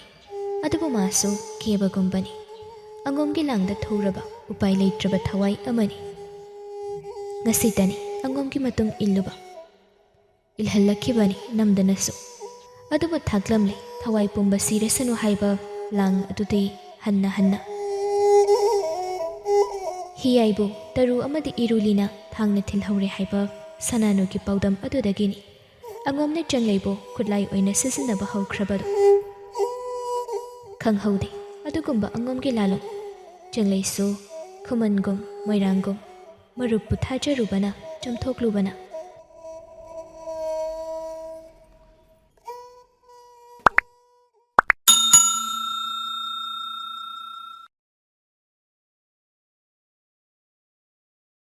ꯑꯗꯨꯕꯨ ꯃꯥꯁꯨ ꯀꯦꯕꯒꯨꯝꯕꯅꯤ꯫ ꯑꯉꯣꯝꯒꯤ ꯂꯥꯡꯗ ꯊꯧꯔꯕ, ꯎꯄꯥꯏ ꯂꯩꯇ꯭ꯔꯕ ꯊꯋꯥꯏ ꯑꯃꯅꯤ꯫ ꯉꯁꯤꯇꯅꯤ ꯑꯉꯣꯝꯒꯤ ꯃꯇꯨꯡ ꯏꯜꯂꯨꯕ꯫ ꯏꯜꯍꯜꯂꯛꯈꯤꯕꯅꯤ ꯅꯝꯗꯅꯁꯨ꯫ ꯑꯗꯨꯕꯨ ꯊꯥꯛꯂꯝꯂꯦ ꯊꯋꯥꯏ ꯄꯨꯝꯕ ꯁꯤꯔꯁꯅꯨ ꯍꯥꯏꯕ ꯂꯥꯡ ꯑꯗꯨꯗꯤ ꯍꯟꯅ ꯍꯟꯅ꯫ ꯍꯤꯌꯥꯏꯕꯨ ꯇꯔꯨ ꯑꯃꯗꯤ ꯏꯔꯨꯂꯤꯅ ꯊꯥꯡꯅ ꯊꯤꯜꯍꯧꯔꯦ ꯍꯥꯏꯕ ꯁꯅꯥꯅꯨꯒꯤ ꯄꯥꯎꯗꯝ ꯑꯗꯨꯗꯒꯤꯅꯤ ꯑꯉꯣꯝꯅ ꯆꯦꯡꯂꯩꯕꯨ ꯈꯨꯠꯂꯥꯏ ꯑꯣꯏꯅ ꯁꯤꯖꯤꯟꯅꯕ ꯍꯧꯈ꯭ꯔꯕꯗꯨ꯫ ꯈꯪꯍꯧꯗꯦ ꯑꯗꯨꯒꯨꯝꯕ ꯑꯉꯣꯝꯒꯤ ꯂꯥꯂꯣꯡ꯫ ꯆꯦꯡꯂꯩꯁꯨ ꯈꯨꯃꯟꯒꯨꯝ ꯃꯣꯏꯔꯥꯡꯒꯨꯝ ꯃꯔꯨꯞꯄꯨ ꯊꯥꯖꯔꯨꯕꯅ, ꯆꯨꯝꯊꯣꯛꯂꯨꯕꯅ